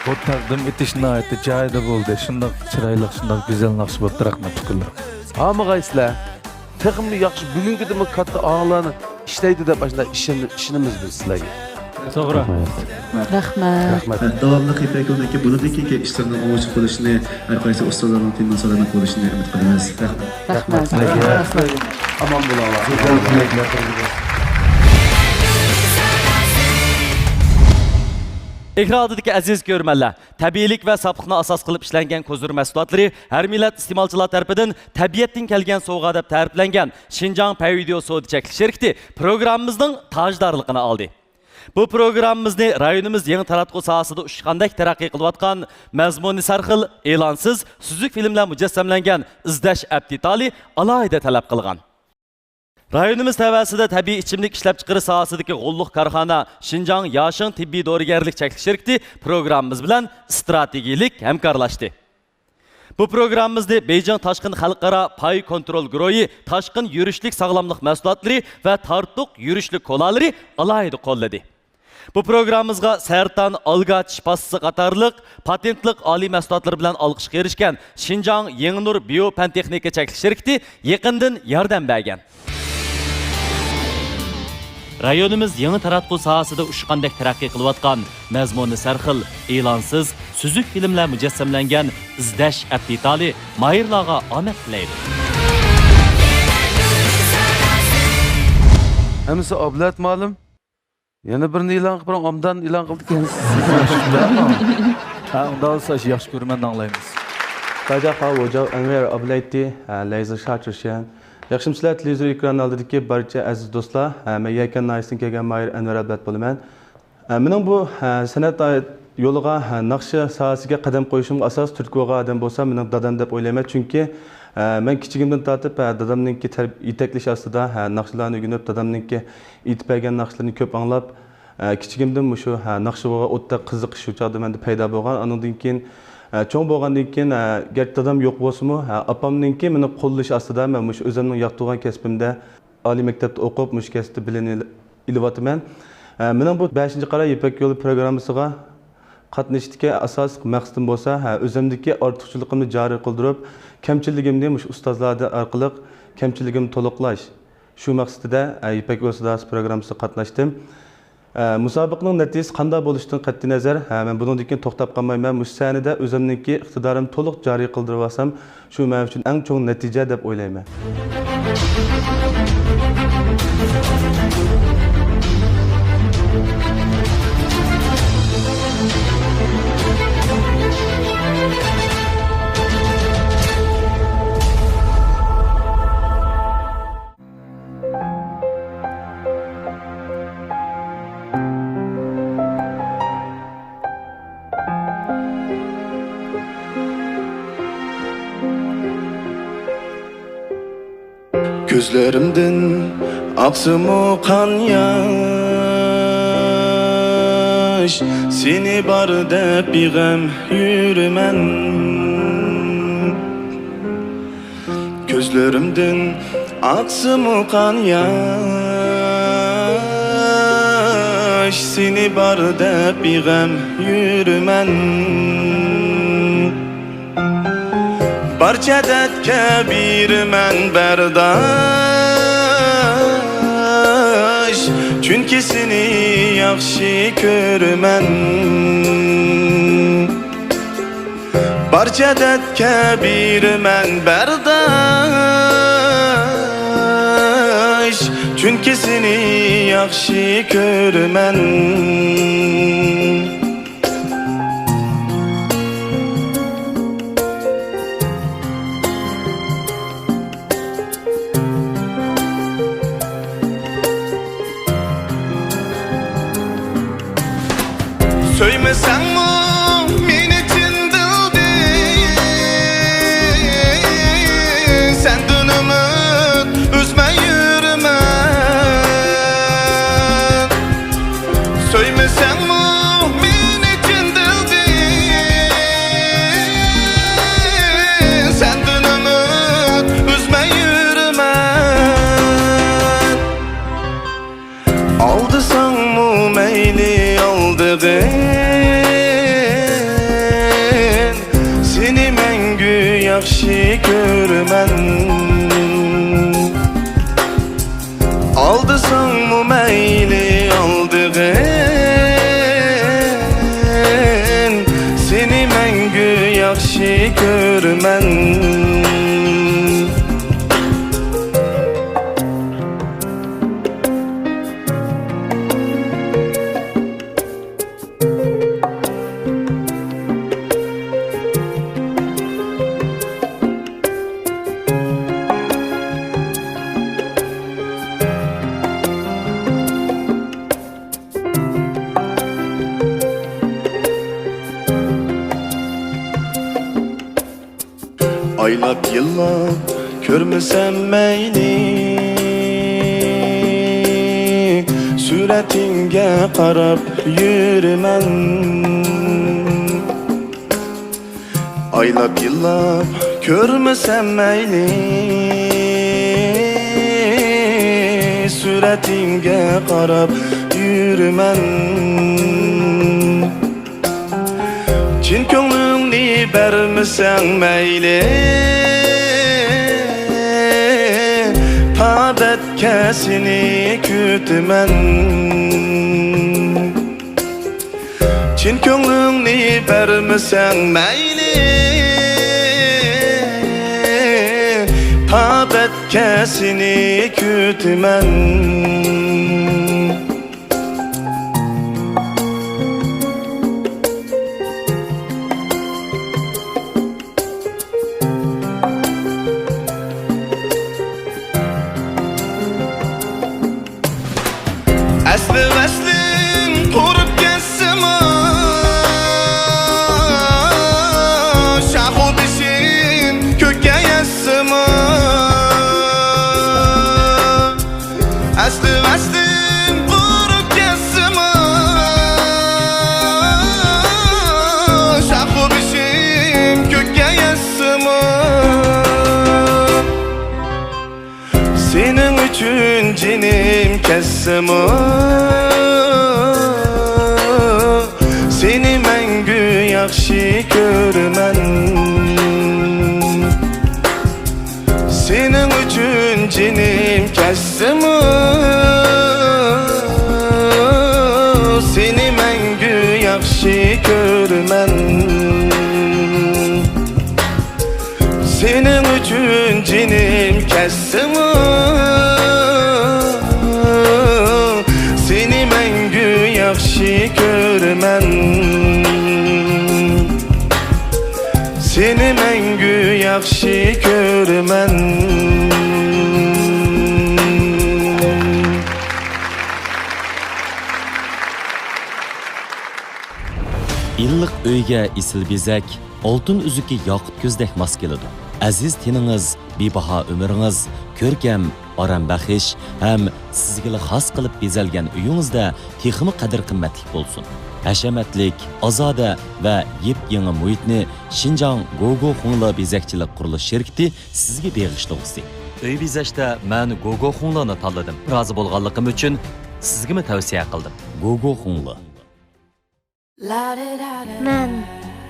بۇ تەقدىم ئېتىش ناھايىتى جايىدا بولدى. شۇنداق چىرايلىق، شۇنداق گۈزەل ناخشا بوپتۇ. رەھمەت، ئۇكىلار. ھامىغايسىلەر. تېخىمۇ ياخشى، بۈگۈنكىدىنمۇ كاتتا ئاھاڭلارنى ئىشلەيدۇ دەپ ئاشۇنداق ئىشەن-، ئىشىنىمىز بىز سىلەرگە. توغرا. رەھمەت. رەھمەت. داۋاملىق يىپەك يولىدىكى بۇنىڭدىن كېيىنكى ئىشلىرىنىڭ ئوڭۇشلۇق بولۇشىنى، ھەر قايسى ئۇستازلارنىڭ تېنىنىڭ سالامەت بولۇشىنى ئۈمىد قىلىمىز. رەھمەت. رەھمەت. رەھمەت. ئامان بولۇڭلار. ئېكران ئالدىدىكى ئەزىز كۆرۈرمەنلەر، تەبىئىيلىك ۋە ساپلىقنى ئاساس قىلىپ ئىشلەنگەن كوزۇر مەھسۇلاتلىرى ھەر مىللەت ئىستېمالچىلار تەرىپىدىن تەبىئەتتىن كەلگەن سوۋغا دەپ تەرىپلەنگەن شىنجاڭ پەي ۋىدېئو سودا چەكلىك شىركىتى پروگراممىمىزنىڭ تاجدارلىقىنى ئالدى. بۇ پروگراممىمىزنى رايونىمىز يېڭى تاراتقۇ ساھەسىدە ئۇچقاندەك تەرەققىي قىلىۋاتقان، مەزمۇنى سەرخىل، ئېلانسىز، سۈزۈك فىلىملەر مۇجەسسەملەنگەن ئىزدەش ئەپ دېتالى ئالاھىدە تەلەپ قىلغان. رايونىمىز تەۋەسىدە تەبىئىي ئىچىملىك ئىشلەپچىقىرىش ساھەسىدىكى غوللۇق كارخانا شىنجاڭ ياشىڭ تېببىي دورىگەرلىك چەكلىك شىركىتى پروگراممىمىز بىلەن ئىستراتېگىيىلىك ھەمكارلاشتى. بۇ پروگراممىمىزنى بېيجىڭ تاشقىن خەلقئارا پاي كونترول گۇرۇھى تاشقىن يۈرۈشلۈك ساغلاملىق مەھسۇلاتلىرى ۋە تارتۇق يۈرۈشلۈك كولالىرى ئالاھىدە قوللىدى. بۇ پروگراممىمىزغا سەرتان ئالگا چىش پاستىسى قاتارلىق پاتېنتلىق ئالىي مەھسۇلاتلىرى بىلەن ئالقىشقا ئېرىشكەن شىنجاڭ يېڭىنۇر بىيو پەن تېخنىكا چەكلىك شىركىتى يېقىندىن ياردەم بەرگەن. رايونىمىز يېڭى تاراتقۇ ساھەسىدە ئۇچقاندەك تەرەققىي قىلىۋاتقان، مەزمۇنى سەرخىل، ئېلانسىز، سۈزۈك فىلىملەر مۇجەسسەملەنگەن ئىزدەش ئەپ دېتالى ماھىرلارغا ئامەت تىلەيدۇ. ھەممىسى ئابلەت مۇئەللىم. يەنە بىرنى ئېلان قىلىپ بېرىڭ، ئوبدان ئېلان قىلدىكەنسىز. ھە، ئۇنداق بولسا ياخشى كۆرىمەن، ئاڭلايمىز. 大家好，我叫安维尔阿布莱蒂，呃，来自沙之县。ياخشىمۇسىلەر تېلېۋىزور ئېكرانى ئالدىدىكى بارچە ئەزىز دوستلار؟ ھە، مەن يەكەن ناھىيەسىدىن كەلگەن ماھىر ئەنۋەر ئابلەت بولىمەن. ھە، مېنىڭ بۇ، ھە، سەنئەت يولىغا، ھە، ناخشا ساھەسىگە قەدەم قويۇشۇمغا ئاساس تۈرتكە بولغان ئادەم بولسا مېنىڭ دادام دەپ ئويلايمەن. چۈنكى، ھە، مەن كىچىكىمدىن تارتىپ، ھە، دادامنىڭكى تەرب-، يېتەكلىشى ئاستىدا، ھە، ناخشىلارنى ئۆگىنىپ، دادامنىڭكى ئېيتىپ بەرگەن ناخشىلىرىنى كۆپ ئاڭلاپ، ئە، كىچىكىمدىن مۇشۇ، ھە، ناخشىغا ئوتتەك قىزىقىش شۇ چاغدا مەندە پەيدا بولغان. ئانىڭدىن كېيىن، ئە، چوڭ بولغاندىن كېيىن، ئە، گەرچە دادام يوق بولسىمۇ، ھە، ئاپامنىڭكى مېنى قوللىشى ئاستىدا مەن مۇشۇ ئۆزۈمنىڭ ياقتۇرغان كەسپىمدە ئالىي مەكتەپتە ئوقۇپ، مۇشۇ كەسىپتە بىلىم ئېلىۋاتىمەن. ئە، مېنىڭ بۇ بەشىنچى قارا يىپەك يولى پروگراممىسىغا قاتنىشىشتىكى ئاساسلىق مەقسىتىم بولسا، ھە، ئۆزۈمدىكى ئارتۇقچىلىقىمنى جارى قىلدۇرۇپ، كەمچىلىكىمنى مۇشۇ ئۇستازلار ئارقىلىق كەمچىلىكىمنى تولۇقلاش. شۇ مەقسىتىدە، ئە، يىپەك يولى ساداسى پروگراممىسىغا قاتناشتىم. ئە، مۇسابىقىنىڭ نەتىجىسى قانداق بولۇشىدىن قەتئىينەزەر، ھە، مەن بۇنىڭدىن كېيىن توختاپ قالمايمەن. مۇشۇ سەھنىدە ئۆزۈمنىڭكى ئىقتىدارىمنى تولۇق جارى قىلدۇرۇۋالسام، شۇ مەن ئۈچۈن ئەڭ چوڭ نەتىجە دەپ ئويلايمەن. كۆزلىرىمدىن ئاقسىمۇ قان ياش، سېنى بار دەپ بىغەم يۈرىمەن. كۆزلىرىمدىن ئاقسىمۇ قان ياش، سېنى بار دەپ بىغەم يۈرىمەن. بارچە دەردكە بېرىمەن بەرداش، چۈنكى سېنى ياخشى كۆرىمەن. بارچە دەردكە بېرىمەن بەرداش، چۈنكى سېنى ياخشى كۆرىمەن. سۆيمىسەڭمۇ مېنى چىن دىلدىن، سەندىن ئۈمىد ئۈزمەي يۈرىمەن. سۆيمىسەڭمۇ مېنى چىن دىلدىن، سەندىن ئۈمىد ئۈزمەي يۈرىمەن. ئالدىساڭمۇ مەيلى ئالدىغىن، سېنى مەڭگۈ ياخشى كۆرىمەن. ئالدىساڭمۇ مەيلى ئالدىغىن، سېنى مەڭگۈ ياخشى كۆرىمەن. ئايلاپ يىللاپ كۆرمىسەم مەيلى، سۈرەتىڭگە قاراپ يۈرىمەن. ئايلاپ يىللاپ كۆرمىسەم مەيلى، سۈرەتىڭگە قاراپ يۈرىمەن. چىن كۆڭلۈڭنى بەرمىسەڭ مەيلى، تابەتكە سېنى كۈتىمەن. چىن كۆڭلۈڭنى بەرمىسەڭ مەيلى، تابەتكە سېنى كۈتىمەن. ئەسلى ۋەسلىم قۇرۇپ كەتسىمۇ، شاخۇ بېشىم كۆككە يەتسىمۇ، ئەسلى ۋەسلىم قۇرۇپ كەتسىمۇ، شاخۇ بېشىم كۆككە يەتسىمۇ، سېنىڭ ئۈچۈن جېنىم كەتسىمۇ، سېنى مەڭگۈ ياخشى كۆرىمەن. سېنىڭ ئۈچۈن جېنىم كەتسىمۇ، سېنى مەڭگۈ ياخشى كۆرىمەن. سېنىڭ ئۈچۈن جېنىم كەتسىمۇ، سېنى مەڭگۈ ياخشى كۆرىمەن. سېنى مەڭگۈ ياخشى كۆرىمەن. ئىللىق ئۆيگە ئېسىل بېزەك، ئالتۇن ئۈزۈكى ياقۇت كۆزدەك ماس كېلىدۇ. ئەزىز تېنىڭىز، بىباھا ئۆمرىڭىز، كۆركەم، ئارام بەخش ھەم سىزگىلا خاس قىلىپ بېزەلگەن ئۆيىڭىزدە تېخىمۇ قەدىر-قىممەتلىك بولسۇن. ھەشەمەتلىك، ئازادە ۋە يېپيېڭى مۇھىتنى شىنجاڭ گوگو خۇڭلې بېزەكچىلىك قۇرۇلۇش شىركىتى سىزگە بېغىشلىغۇسى. ئۆي بېزەشتە مەن گوگو خۇڭلېنى تاللىدىم. رازى بولغانلىقىم ئۈچۈن سىزگىمۇ تەۋسىيە قىلدىم. گوگو خۇڭلې. مەن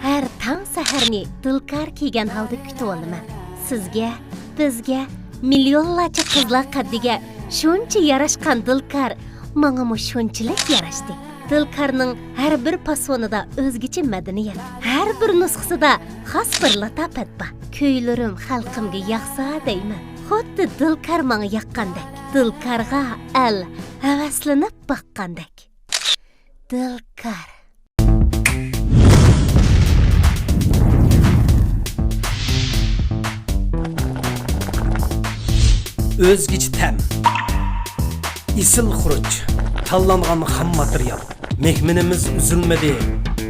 ھەر تاڭ سەھەرنى دىلكار كىيگەن ھالدا كۈتۈۋالىمەن. سىزگە، بىزگە، مىليونلارچە قىزلار قەددىگە شۇنچە ياراشقان دىلكار ماڭىمۇ شۇنچىلىك ياراشتى. دىلكارنىڭ ھەر بىر پاسونىدا ئۆزگىچە مەدەنىيەت، ھەر بىر نۇسخىسىدا خاس بىر لاتاپەت بار. كۈيلىرىم خەلقىمگە ياقسا دەيمەن، خۇددى دىلكار ماڭا ياققاندەك، دىلكارغا ئەل ھەۋەسلىنىپ باققاندەك. دىلكار. ئۆزگىچە تەم، ئېسىل خۇرۇچ، تاللانغان خام ماتېرىيال. مېھمىنىمىز ئۈزۈلمىدى،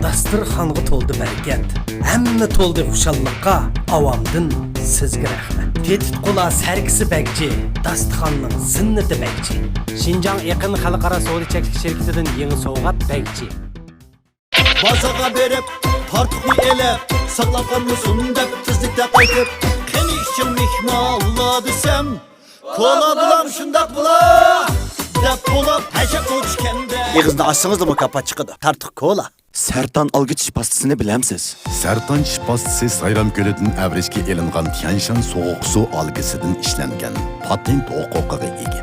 داستىرخانغا تولدى بەرىكەت. ھەممە تولدى خۇشاللىققا، ئاۋامدىن سىزگە رەھمەت. تېتىتقۇلار سەركىسى بەگچى، داستىخاننىڭ زىننىتى بەگچى. شىنجاڭ ئېقىن خەلقئارا سودا چەكلىك شىركىتىدىن يېڭى سوۋغات بەگچى. بازارغا بېرىپ، تارتۇقنى ئېلىپ، ساقلاپ قالمىسۇن دەپ تېزلىكتە قايتىپ، قېنى ئىچىڭ مېھمانلار دېسەم، كولا بولام شۇنداق بولا دەپ بولۇپ ھەشەپ ئوچكەندە. ئېغىزنى ئاچسىڭىزلا مۇكاپات چىقىدۇ. تارتۇق كولا. سەرتان ئالگۈ چىش پاستىسىنى بىلەمسىز؟ سەرتان چىش پاستىسى سايرام كۆلىدىن ئەۋرىشكە ئېلىنغان تيەنشان سوغۇق سۇ ئالگىسىدىن ئىشلەنگەن، پاتېنت ھوقۇقىغا ئىگە.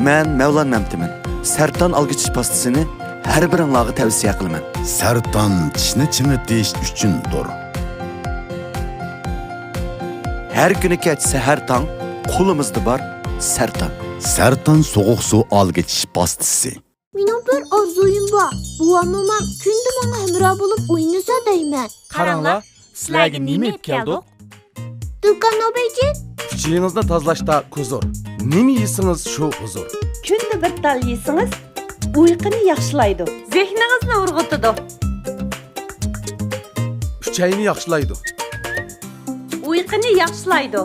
مەن مەۋلان مەمتىمىن. سەرتان ئالگۈ چىش پاستىسىنى ھەر بىرىڭلارغا تەۋسىيە قىلىمەن. سەرتان چىشنى چىڭىتىش ئۈچۈندۇر. ھەر كۈنى كەچ سەھەر تاڭ قولىمىزدا بار سەرتان. سەرتان سوغۇق سۇ ئالگۈ چىش پاستىسى. مېنىڭ بىر ئارزۇيۇم بار. بوۋام، مومام كۈندە ماڭا ھەمراھ بولۇپ ئوينىسا دەيمەن. قاراڭلار، سىلەرگە نېمە ئېلىپ كەلدۇق؟ دۇكان ئوبېجى. ئۇچىڭىزنى تازىلاشتا كۇزۇر. نېمە يېسىڭىز، شۇ ھۇزۇر. كۈندە بىر تال يېسىڭىز، ئۇيقۇنى ياخشىلايدۇ. زېھنىڭىزنى ئۇرغۇتىدۇ. ئۈچ چەينى ياخشىلايدۇ. ئۇيقۇنى ياخشىلايدۇ.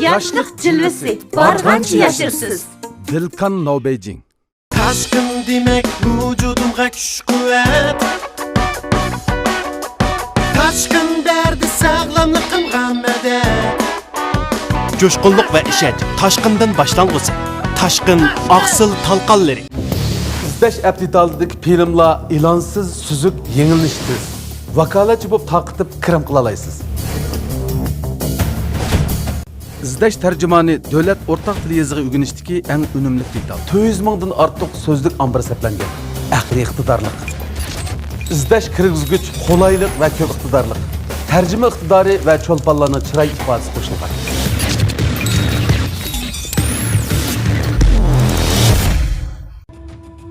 ياشلىق جىلۋىسى بارغانچە ياشىرىسىز. دىلكان ناۋبېيجىڭ. تاشقىن دېمەك ۋۇجۇدۇمغا كۈچ-قۇۋۋەت. تاشقىن بەردى ساغلاملىقىمغا مەدەت. جۇشقۇنلۇق ۋە ئىشەنچ تاشقىندىن باشلانغۇسى. تاشقىن ئاقسىل تالقانلىرى. ئىزدەش ئەپ دېتالىدىكى فىلىملار ئېلانسىز، سۈزۈك، يېڭىلىنىشى تېز. ۋاكالەتچى بولۇپ تارقىتىپ كىرىم قىلالايسىز. ئىزدەش تەرجىمانى دۆلەت ئورتاق تىل يېزىقى ئۆگىنىشتىكى ئەڭ ئۈنۈملۈك دېتال. تۆت يۈز مىڭدىن ئارتۇق سۆزلۈك ئامبىرى سەپلەنگەن. ئەقلىي ئىقتىدارلىق. ئىزدەش كىرگۈزگۈچ قولايلىق ۋە كۆپ ئىقتىدارلىق. تەرجىمە ئىقتىدارى ۋە چولپانلارنىڭ چىراي ئىپادىسى قوشۇلغان.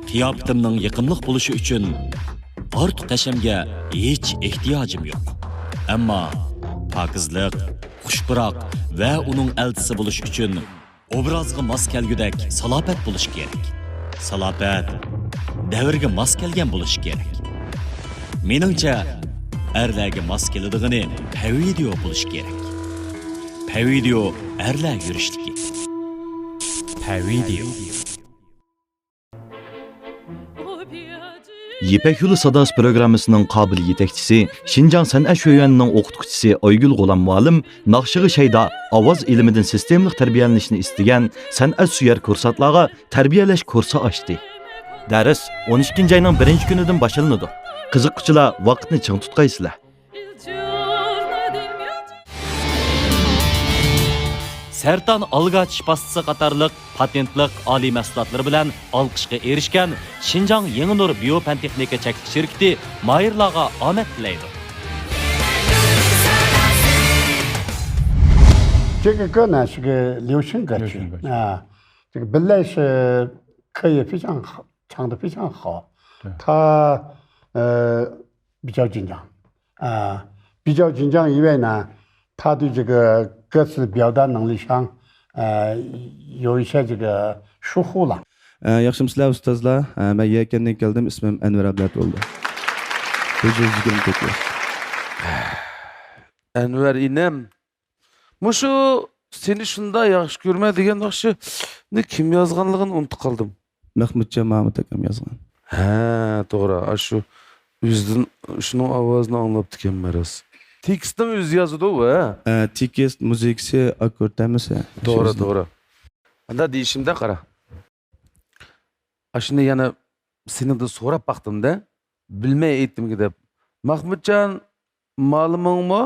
قىياپىتىمنىڭ يېقىملىق بولۇشى ئۈچۈن ئارتۇق ھەشەمگە ھېچ ئېھتىياجىم يوق. ئەمما پاكىزلىق، خۇش پۇراق ۋە ئۇنىڭ ئەلچىسى بولۇش ئۈچۈن ئوبرازغا ماس كەلگۈدەك سالاپەت بولۇش كېرەك. سالاپەت دەۋرگە ماس كەلگەن بولۇش كېرەك. مېنىڭچە، ئەرلەرگە ماس كېلىدىغىنى پەۋىدىيو بولۇش كېرەك. پەۋىدىيو ئەرلەر يۈرۈشلۈكى. پەۋىدىيو. يىپەك يولى ساداسى پروگراممىسىنىڭ قابىل يېتەكچىسى، شىنجاڭ سەنئەت شۆيۈەنىنىڭ ئوقۇتقۇچىسى ئايگۈل غۇلام مۇئەللىم ناخشىغا شەيدا، ئاۋاز ئىلمىدىن سىستېمىلىق تەربىيەلىنىشنى ئىستىگەن سەنئەتسۆيەر كۇرسانتلارغا تەربىيەلەش كۇرسى ئاچتى. دەرس ئون ئىككىنچى ئاينىڭ بىرىنچى كۈنىدىن باشلىنىدۇ. قىزىققۇچىلار ۋاقىتنى چىڭ تۇتقايسىلەر. سەرتان ئالگاچ پاستىسى قاتارلىق پاتېنتلىق ئالىي مەھسۇلاتلىرى بىلەن ئالقىشقا ئېرىشكەن شىنجاڭ يېڭى نۇر بىيو پەن تېخنىكا چەكلىك شىركىتى ماھىرلارغا ئامەت تىلەيدۇ. 这个歌呢是个流行歌曲，流行歌曲。啊，这个本来是可以非常好，唱得非常好。对。他，呃，比较紧张，啊，比较紧张以外呢，他对这个歌词表达能力上，呃，有一些这个疏忽了。 ئە، ياخشىمۇسىلەر ئۇستازلار؟ ئە، مەن يەكەندىن كەلدىم، ئىسمىم ئەنۋەر ئابلەت بولدى. بىر يۈز يىگىرمە تۆت ياش. ئەنۋەر ئىنىم، مۇشۇ سېنى شۇنداق ياخشى كۆرىمەن دېگەن ناخشىنى كىم يازغانلىقىنى ئۇنتۇپ قالدىم. مەخمۇتجان مامۇت ئاكام يازغان. ھە، توغرا. ئاشۇ ئۆزىدىن شۇنىڭ ئاۋازىنى ئاڭلاپتىكەنمەن راست. تېكىستنىمۇ ئۆزى يازىدۇ، ھە؟ ئە، تېكىست، مۇزىكىسى، ئاككورد ھەممىسى. توغرا، توغرا. ئاندا دېيىشىمدە قارا. ئاشۇنى يەنە سېنىڭدىن سوراپ باقتىم-دە، بىلمەي ئېيتتىمغۇ دەپ. مەخمۇتجان مالىمىڭمۇ،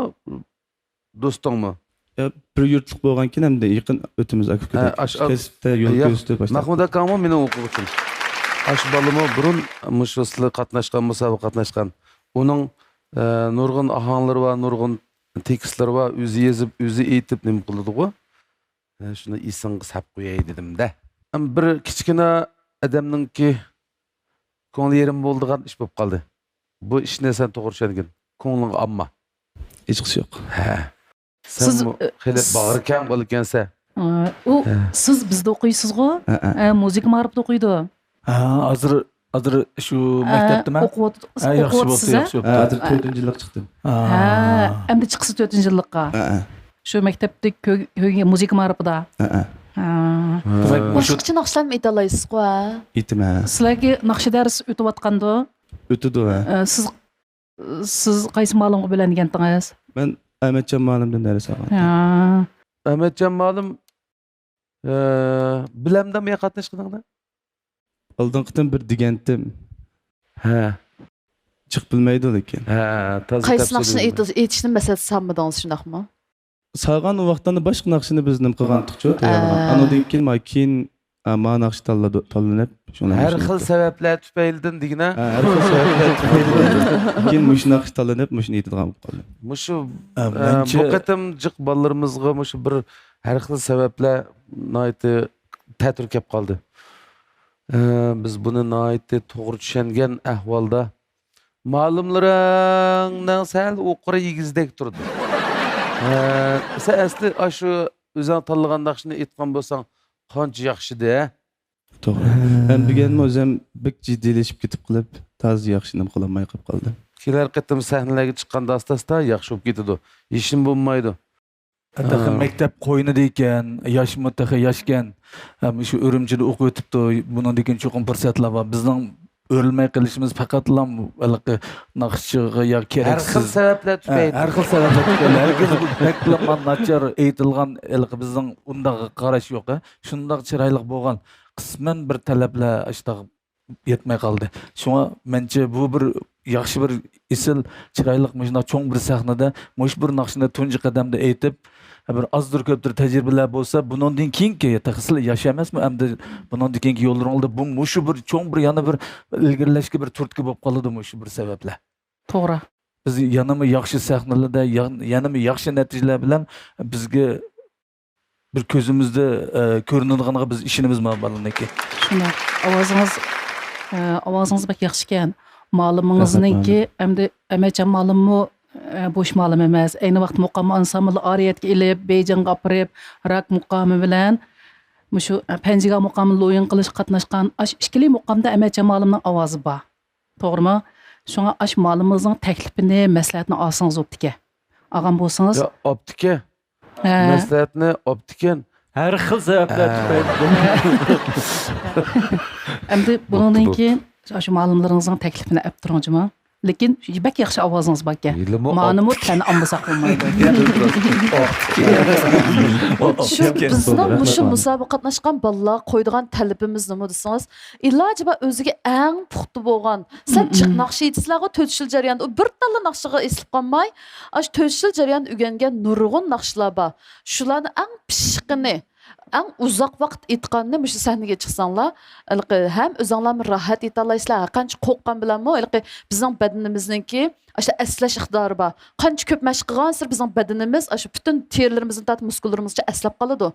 دوستۇڭمۇ؟ يا، بىر يۇرتلۇق بولغانكىن ھەمدە يېقىن ئۆتىمىز ئاكا-ئۇكىدەك. ھە، ئاش-، ئىككى كەسىپتە يول يا، كۆرسىتىپ باشلاپ. مەخمۇت ئاكاڭمۇ مېنىڭ ئوقۇغۇچىم. ئاشۇ بالىمۇ بۇرۇن مۇشۇ سىلەر قاتناشقان، مۇسابىقە قاتناشقان. ئۇنىڭ، ئە، نۇرغۇن ئاھاڭلىرى بار، نۇرغۇن تېكىستلىرى بار، ئۆزى يېزىپ، ئۆزى ئېيتىپ نېمە قىلىدىغۇ. ھە، شۇنى ئېسىڭگە سەپ قوياي دېدىم-دە. ئەم، بىر كىچىككىنە ئادەمنىڭكى كۆڭلى يېرىم بولىدىغان ئىش بولۇپ قالدى. بۇ ئىشنى سەن توغرا چۈشەنگىن. كۆڭلۈڭگە ئالما. ھېچقىسى يوق. ھە. سىز، سەنمۇ ئە، خېلى س-، باغرى كەڭ بالا ئىكەنسەن. ئە، ئۇ، ھە. سىز بىزدە ئوقۇيسىزغۇ؟ ھە، ھە. ئە، مۇزىكا مائارىپىدا ئوقۇيدۇ. ھە، ھازىر، ھازىر شۇ ھە، مەكتەپتىمەن. ئوقۇۋات-، ھە، ياخشى ئوقۇۋاتىسىز، بولدى، ھە؟ ياخشى بولدى. ھە، ھازىر ھە. تۆتىنچى يىللىققا چىقتىم. ھە. ھە، ئەمدى چىقىسىز تۆتىنچى يىللىققا. ھە، ھە. شۇ مەكتەپتە كۆ-، كۆ-، مۇزىكا مائارىپىدا. ھە، ھە. ھە. ھە. دېمەك، مۇشۇ باشقىچە ناخشىلارمۇ ئېيتالايسىزغۇ، ھە؟ ئېيتىمەن، ھە. سىلەرگە ناخشا دەرس ئۆتۈۋاتقاندۇ؟ ئۆتىدۇ، ھە. ئە، سىز سىز قايسى مۇئەللىمگە بۆلەنگەنتىڭىز؟ مەن ئەمەتجان مۇئەللىمدىن دەرس ئالغان. ھە. ئەمەتجان مۇئەللىم، ئە، بىلەمدىمۇ قاتناشقىنىڭدا؟ ئالدىنقى قېتىم بىر دېگەنتىم. ھە. جىق بىلمەيدۇ لېكىن. ھە، تازا قايسى تەپسىلىي ناخشىنى بىلمەيدۇ. ئېيتىش-، ئېيتىشنى مەسلىھەت سالمىدىڭىز، شۇنداقمۇ؟ سالغان ۋاقىتلاردا باشقا ناخشىنى بىز نېمە قىلغانتۇقچۇ، تەييارلىغان. ئە. ئاندىن كېيىن ما-، كېيىن، ئە، ما ناخشا تاللىدى-، تاللىنىپ، شۇڭا ھەر مۇشۇنى خىل سەۋەبلەر تۈپەيلىدىن دېگىنە. ھە، ھەر خىل سەۋەبلەر تۈپەيلىدىن كېيىن مۇشۇ ناخشا تاللىنىپ، مۇشۇنى ئېيتىدىغان بولۇپ قالدى. مۇشۇ، ئە، ئە، مەنچە بۇ قېتىم جىق بالىلىرىمىزغا مۇشۇ بىر ھەر خىل سەۋەبلەر ناھايىتى تەتۈر كەپ قالدى. ئە، بىز بۇنى ناھايىتى توغرا چۈشەنگەن ئەھۋالدا مۇئەللىملىرىڭنىڭ سەل ئوقۇرى ئېگىزدەك تۇرىدۇ. ھە، سەن ئەسلى ئاشۇ ئۆزۈڭ تاللىغان ناخشىنى ئېيتقان بولساڭ قانچە ياخشىدى، ھە؟ توغرا. ھە. مەن بۈگۈنمۇ ئۆزۈم بەك جىددىيلىشىپ كېتىپ قېلىپ، تازا ياخشى نېمە قىلالماي قېلىپ قالدىم. كېلەر قېتىم سەھنىلەرگە چىققاندا ئاستا-ئاستا ياخشى بولۇپ كېتىدۇ. ھېچنېمە بولمايدۇ. تېخى ھە. مەكتەپ قوينىدىكەن، ياشمۇ تېخى ياشكەن. ھەم شۇ ئۈرۈمچىدە ئوقۇپ ئۆتۈپتۇ. بۇنىڭدىن كېيىن چوقۇم پۇرسەتلەر بار. بىزنىڭ ئۆرۈلمەي قېلىشىمىز پەقەتلا ھېلىقى ناخشىچىغا يا ھەر خىل كېرەكسىز. سەۋەبلەر ھە، تۈپەيلى. ھەر خىل سەۋەبلەر تۈپەيلى. ھەرگىز بەكلا ناچار ئېيتىلغان ھېلىقى بىزنىڭ ئۇنداق قاراش يوق، ھە. شۇنداق چىرايلىق بولغان قىسمەن بىر تەلەپلەر ئاشتاق يەتمەي قالدى. شۇڭا مەنچە بۇ بىر ياخشى، بىر ئېسىل، چىرايلىق مۇشۇنداق چوڭ بىر سەھنىدە مۇشۇ بىر ناخشىنى تۇنجى قەدەمدە ئېيتىپ، بىر ئازدۇر كۆپتۇر تەجرىبىلەر بولسا، بۇنىڭدىن كېيىنكى تېخى سىلى ياش ئەمەسمۇ، ئەمدى بۇنىڭدىن كېيىنكى يوللىرىڭلاردا بۇ مۇشۇ بىر چوڭ بىر يەنە بىر ئىلگىرىلەشكە بىر تۈرتكە بولۇپ قالىدۇ مۇشۇ بىر سەۋەبلەر. توغرا. بىز يەنىمۇ ياخشى سەھنىلەردە، يا-، يەنىمۇ ياخشى نەتىجىلەر بىلەن بىزگە بىر كۆزىمىزدە، ئە، كۆرۈنىدىغانغا بىز ئىشىنىمىز، مانا بالىنىڭكى. شۇنداق. ئاۋازىڭىز، ئە، ئاۋازىڭىز بەك ياخشىكەن. مالىمىڭىزنىڭكى، ئەمدى ئەمەتجان مالىممۇ، ئە، بوش مالىم ئەمەس. ئەينى ۋاقىت مۇقام ئانسامبىلى ئارىيەتكە ئېلىپ، بېيجىڭغا ئاپىرىپ، راك مۇقامى بىلەن مۇشۇ، ئە، پەنجىگاھ مۇقامىنى لويۇن قىلىشقا قاتناشقان. ئاشۇ ئىككىلى مۇقامدا ئەمەتجان مالىمنىڭ ئاۋازى بار. توغرىمۇ؟ شۇڭا ئاشۇ مالىمىڭىزنىڭ تەكلىپىنى، مەسلىھەتىنى ئالسىڭىز بوپتىكەن. ئالغان بولسىڭىز. يا، ئاپتىكەن. ھە. مەسلىھەتنى ئاپتىكەن. ھەر خىل سەۋەبلەر ھە. تۈپەيلى. ئەمدى بۇنىڭدىن بوپتۇ، بوپتۇ. كېيىن شۇ مالىملىرىڭىزنىڭ تەكلىپىنى ئەپ تۇرۇڭ جۇمۇ. لېكىن بەك ياخشى ئاۋازىڭىز باركەن. ھېلىمۇ مانىمۇ ئاپتىكەن. تەن ئالمىساق بولمايدۇ. شۇ بىزنىڭ مۇشۇ مۇسابىقىگە قاتناشقان بالىلارغا قويىدىغان تەلىپىمىز نېمە دېسىڭىز، ئىلاجى بار ئۆزىگە ئەڭ پۇختا بولغان، سەل جىق ناخشا ئېيتىسىلەرغۇ، تۆت يىل جەريانىدا، ئۇ بىر تاللا ناخشىغا ئېسىلىپ قالماي، ئاشۇ تۆت يىل جەريانىدا ئۆگەنگەن نۇرغۇن ناخشىلار بار. شۇلارنى ئەڭ پىششىقىنى، ئەڭ ئۇزاق ۋاقىت ئېيتقاننى مۇشۇ سەھنىگە چىقساڭلار، ھېلىقى ھەم ئۆزۈڭلارمۇ راھەت ئېيتالايسىلەر، ھەر قانچە قورققان بىلەنمۇ، ھېلىقى بىزنىڭ بەدىنىمىزنىڭكى ئاشۇ ئەسلەش ئىقتىدارى بار. قانچە كۆپ مەشىق قىلغانسېرى بىزنىڭ بەدىنىمىز ئاشۇ پۈتۈن تېرىلىرىمىزدىن تارتىپ مۇسكۇللىرىمىزغىچە ئەسلەپ قالىدۇ.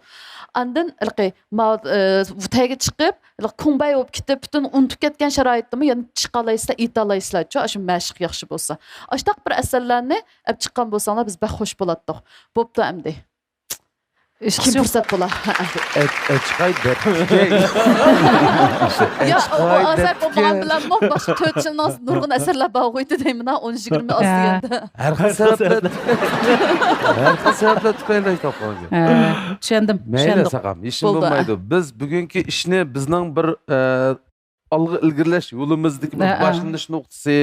ئاندىن ھېلىقى ما-، ئى، تەيگە چىقىپ، ھېلىقى كۇڭبەي بولۇپ كېتىپ، پۈتۈن ئۇنتۇپ كەتكەن شارائىتتىمۇ يەنە چىقالايسىلەر، ئېيتالايسىلەرچۇ، ئاشۇ مەشىق ياخشى بولسا. ئاشۇنداق بىر ئەسەرلەرنى ئەپ چىققان بولساڭلار، بىز بەك خوش بولاتتۇق. بوپتۇ ئەمدى. كىم پۇرسەت بولا؟ ئەچ-، ئەچقاي دەپتىكەن. يا، ئۇ، ئۇ ئەسەر بولمىغان بىلەنمۇ باشقا تۆت يىلنىڭ نۇرغۇن ئەسەرلەر بارغۇيتى دەيمىنا، ئون يىگىرمە ئاز ھە. دېگەندە. ھەر خىل سەۋەبلەر، ھەر خىل سەۋەبلەر تۈپەيلى ئىشتاق قالغان. ھە، چۈشەندىم، مەيلى، چۈشەندىم. ساقام، ھېچنېمە بولدى. بولمايدۇ. بىز بۈگۈنكى ئىشنى بىزنىڭ بىر، ئە، ئالغا ئىلگىرىلەش يولىمىزدىكى بىر ھە، ھە. باشلىنىش نۇقتىسى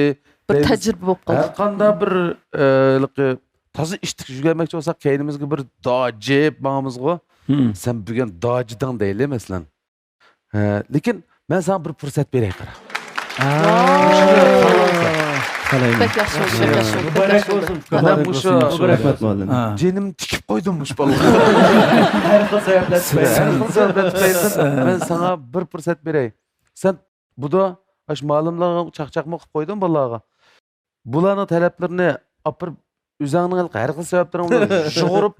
بىر دەيمىز. تەجرىبە بولۇپ قالدى. ھەر قانداق بىر، ئە، ھېلىقى تازا ئىشتىك يۈگۈرمەكچى بولساق، كەينىمىزگە بىر داجىپ ماڭىمىزغۇ. ھىم. سەن بۈگۈن داجىدىڭ دەيلى، مەسىلەن. ھە، لېكىن مەن ساڭا بىر پۇرسەت بېرەي، قارا. ھە. خالايمەن. بەك ياخشى بولدى، بەك ياخشى بولدى، بەك ياخشى بولدى. مۇبارەك بولسۇن. مۇشۇ مۇبارەك بولسۇن. ھە. جېنىمنى تىكىپ قويدۇم مۇشۇ بالىغا. ھەر خىل سەۋەبلەر تۈپەيلىدىن مەن ساڭا بىر پۇرسەت بېرەي. سەن بۇدا، ئاشۇ مالىملارغا چاقچاقمۇ قىلىپ قويدۇم بالىلارغا. بۇلارنىڭ تەلەپلىرىنى ئاپىرىپ، ئۆزۈڭنىڭ ھېلىقى ھەر خىل سەۋەبلىرىڭ بىلەن يۇغۇرۇپ،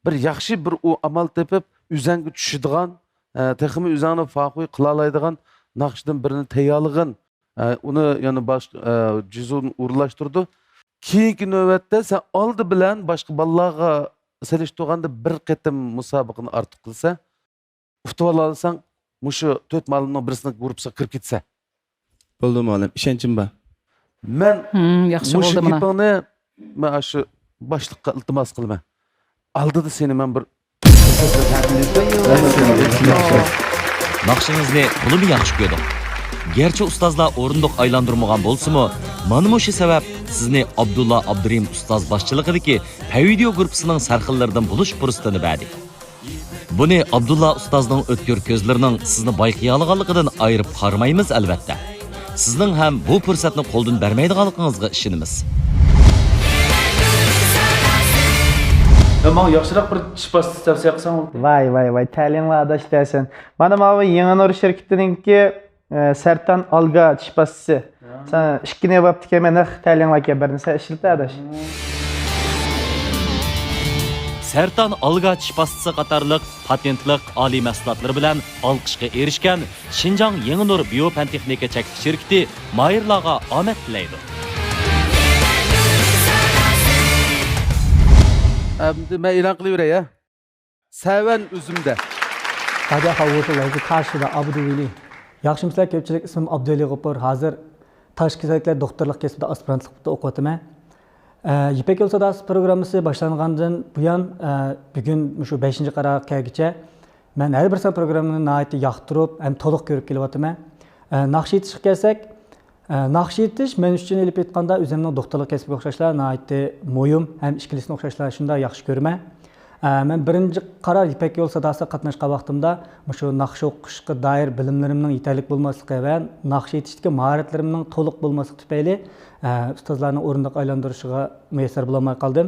بىر ياخشى بىر ئۇ ئامال تېپىپ، ئۆزۈڭگە چۈشىدىغان، ئە، تېخىمۇ ئۆزۈڭنى فاخۇي قىلالايدىغان ناخشىدىن بىرنى تەييارلىغىن. ئە، ئۇنى يەنە باش-، ئە، جىزۇن ئورۇنلاشتۇرىدۇ. كېيىنكى نۆۋەتتە سەن ئالدى بىلەن باشقا بالىلارغا سېلىشتۇرغاندا بىر قېتىم مۇسابىقىنى ئارتۇق قىلسا، ئۇتۇۋالالىساڭ، مۇشۇ تۆت مالىمنىڭ بىرسىنىڭ گۇرۇپپىسىغا كىرىپ كېتىسەن. بولدى مۇئەللىم، ئىشەنچىم بار. مەن ھىم، ياخشى مۇشۇ بولدى مانا. گېپىڭنى مەن ئاشۇ باشلىققا ئىلتىماس قىلىمەن. ئالدىدا سېنى مەن بىر ناخشىڭىزنى تولىمۇ ياخشى كۆردۇق. گەرچە ئۇستازلار ئورۇندۇق ئايلاندۇرمىغان بولسىمۇ، مانا مۇشۇ سەۋەب سىزنى ئابدۇللا ئابدۇرېھىم ئۇستاز باشچىلىقىدىكى پەيۋىدىيو گۇرۇپپىسىنىڭ سەرخىللىرىدىن بولۇش پۇرسىتىنى بەردى. بۇنى ئابدۇللا ئۇستازنىڭ ئۆتكۈر كۆزلىرىنىڭ سىزنى بايقىيالىغانلىقىدىن ئايرىپ قارىمايمىز، ئەلۋەتتە. سىزنىڭ ھەم بۇ پۇرسەتنى قولدىن بەرمەيدىغانلىقىڭىزغا ئىشىنىمىز. يا، ماڭا ياخشىراق بىر چىش پاستىسى تەۋسىيە قىلساڭ بولدى. ۋاي، ۋاي، ۋاي، تەلىيىڭلار ئاداش دەسەن. مانا ماۋۇ يېڭى نۇر شىركىتىنىڭكى، ئە، سەرتان ئالگا چىش پاستىسى. يا. سەن ئىككىنى بوپتىكەن، مەن نەق تەلىيىڭلاركەن، بىرنى سەن ئىشلىتە ئاداش. سەرتان ئالگا چىش پاستىسى قاتارلىق پاتېنتلىق ئالىي مەھسۇلاتلىرى بىلەن ئالقىشقا ئېرىشكەن شىنجاڭ يېڭى نۇر بىيو پەن تېخنىكا چەكلىك شىركىتى ماھىرلارغا ئامەت تىلەيدۇ. ئەمدى مەن ئېلان قىلىۋېرەي، ھە؟ سەۋەن ئۆزۈمدە. 大家好，我是来自踏实的阿布杜维利。 ياخشىمۇسىلەر؟ كۆپچىلىك، ئىسمىم ئابدۇۋەلى غوپۇر. ھازىر تاش كېسەكلەر دوختۇرلۇق كەسپىدە ئاسپىرانتلىقتا ئوقۇۋاتىمەن. ئە، يىپەك يولى ساداسى پروگراممىسى باشلانغاندىن بۇيان، ئە، بۈگۈن مۇشۇ بەشىنچى قارارغا كەلگۈچە مەن ھەر بىر سان پروگراممىنى ناھايىتى ياقتۇرۇپ ھەم تولۇق كۆرۈپ كېلىۋاتىمەن. ئە، ناخشا ئېيتىشقا كەلسەك، ئە، ناخشا ئېيتىش مەن ئۈچۈن ئېلىپ ئېيتقاندا ئۆزۈمنىڭ دوختۇرلۇق كەسپىگە ئوخشاشلا ناھايىتى مۇھىم ھەم ئىككىلىسىنى ئوخشاشلا شۇنداق ياخشى كۆرىمەن. ئە، مەن بىرىنچى قارار يىپەك يولى ساداسىغا قاتناشقان ۋاقتىمدا مۇشۇ ناخشا ئوقۇشقا دائىر بىلىملىرىمنىڭ يېتەرلىك بولماسلىقى ۋە ناخشا ئېيتىشتىكى ماھارەتلىرىمنىڭ تولۇق بولماسلىقى تۈپەيلى، ئە، ئۇستازلارنىڭ ئورۇندۇق ئايلاندۇرۇشىغا مۇيەسسەر بولالماي قالدىم.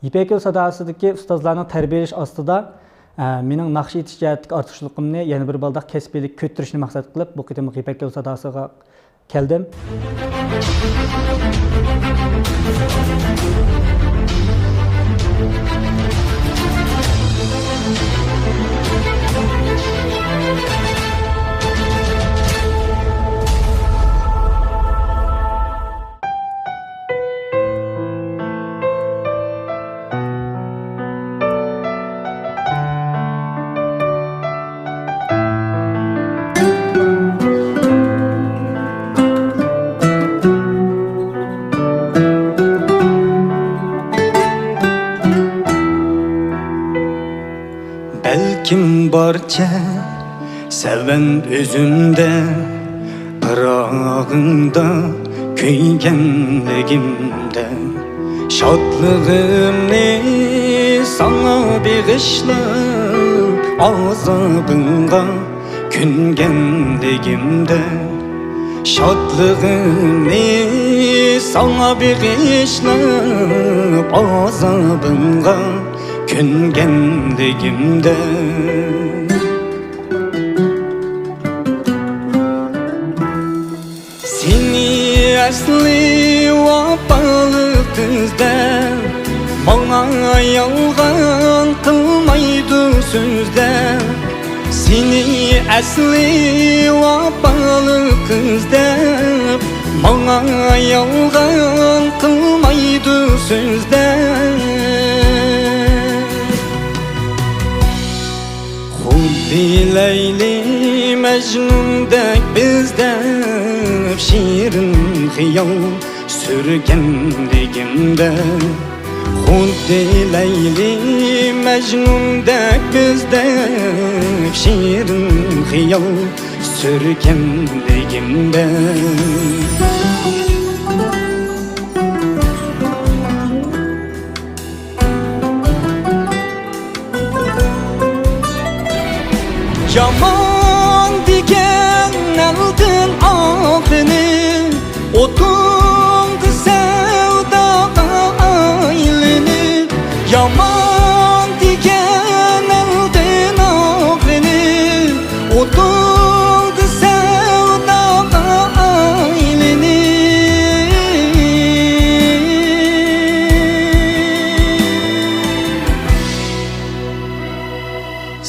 يىپەك يولى ساداسىدىكى ئۇستازلارنىڭ تەربىيەلىشى ئاستىدا، ئە، مېنىڭ ناخشا ئېيتىش جەھەتتىكى ئارتۇقچىلىقىمنى يەنە بىر بالداق كەسپىيلىك كۆتۈرۈشنى مەقسەت قىلىپ، بۇ قېتىملىق يىپەك يولى ساداسىغا كەلدىم. بەلكىم بارچە سەۋەن ئۆزۈمدە، پىراقىڭدا كۆيگەنلىكىمدە، شادلىقىمنى ساڭا بېغىشلاپ، ئازابىڭغا كۆنگەنلىكىمدە، شادلىقىمنى ساڭا بېغىشلاپ، ئازابىڭغا كۆنگەنلىكىمدە، سېنى ئەسلى ۋاپالىق قىز دەپ، ماڭا يالغان قىلمايدۇ سۆزلەپ. سېنى ئەسلى ۋاپالىق قىز دەپ، ماڭا يالغان قىلمايدۇ سۆزلەپ. خۇددى لەيلى مەجنۇندەك بىز دەپ شېرىن خىيال سۈرگەنلىكىمدە، خۇددى لەيلى مەجنۇندەك بىز دەپ شېرىن خىيال سۈرگەنلىكىمدە. يامان دېگەن ئەلدىن ئاغرىنىپ، ئوتۇڭدا سەۋداغا ئايلىنىپ. يامان دېگەن ئەلدىن ئاغرىنىپ، ئوتۇڭدا سەۋداغا ئايلىنىپ.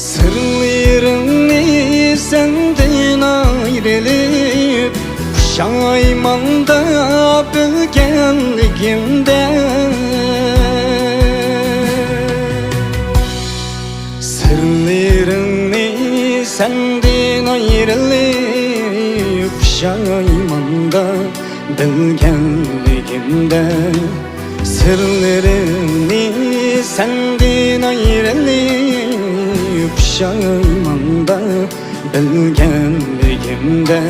سىرلىرىڭنى سەندىن ئايرىلىپ، پۇشايماندا بىلگەنلىكىمدە. سىرلىرىڭنى سەندىن ئايرىلىپ، پۇشايماندا بىلگەنلىكىمدە. سىرلىرىمنى سەندىن ئايرىلىپ، پۇشايماندا بىلگەنلىكىمدە.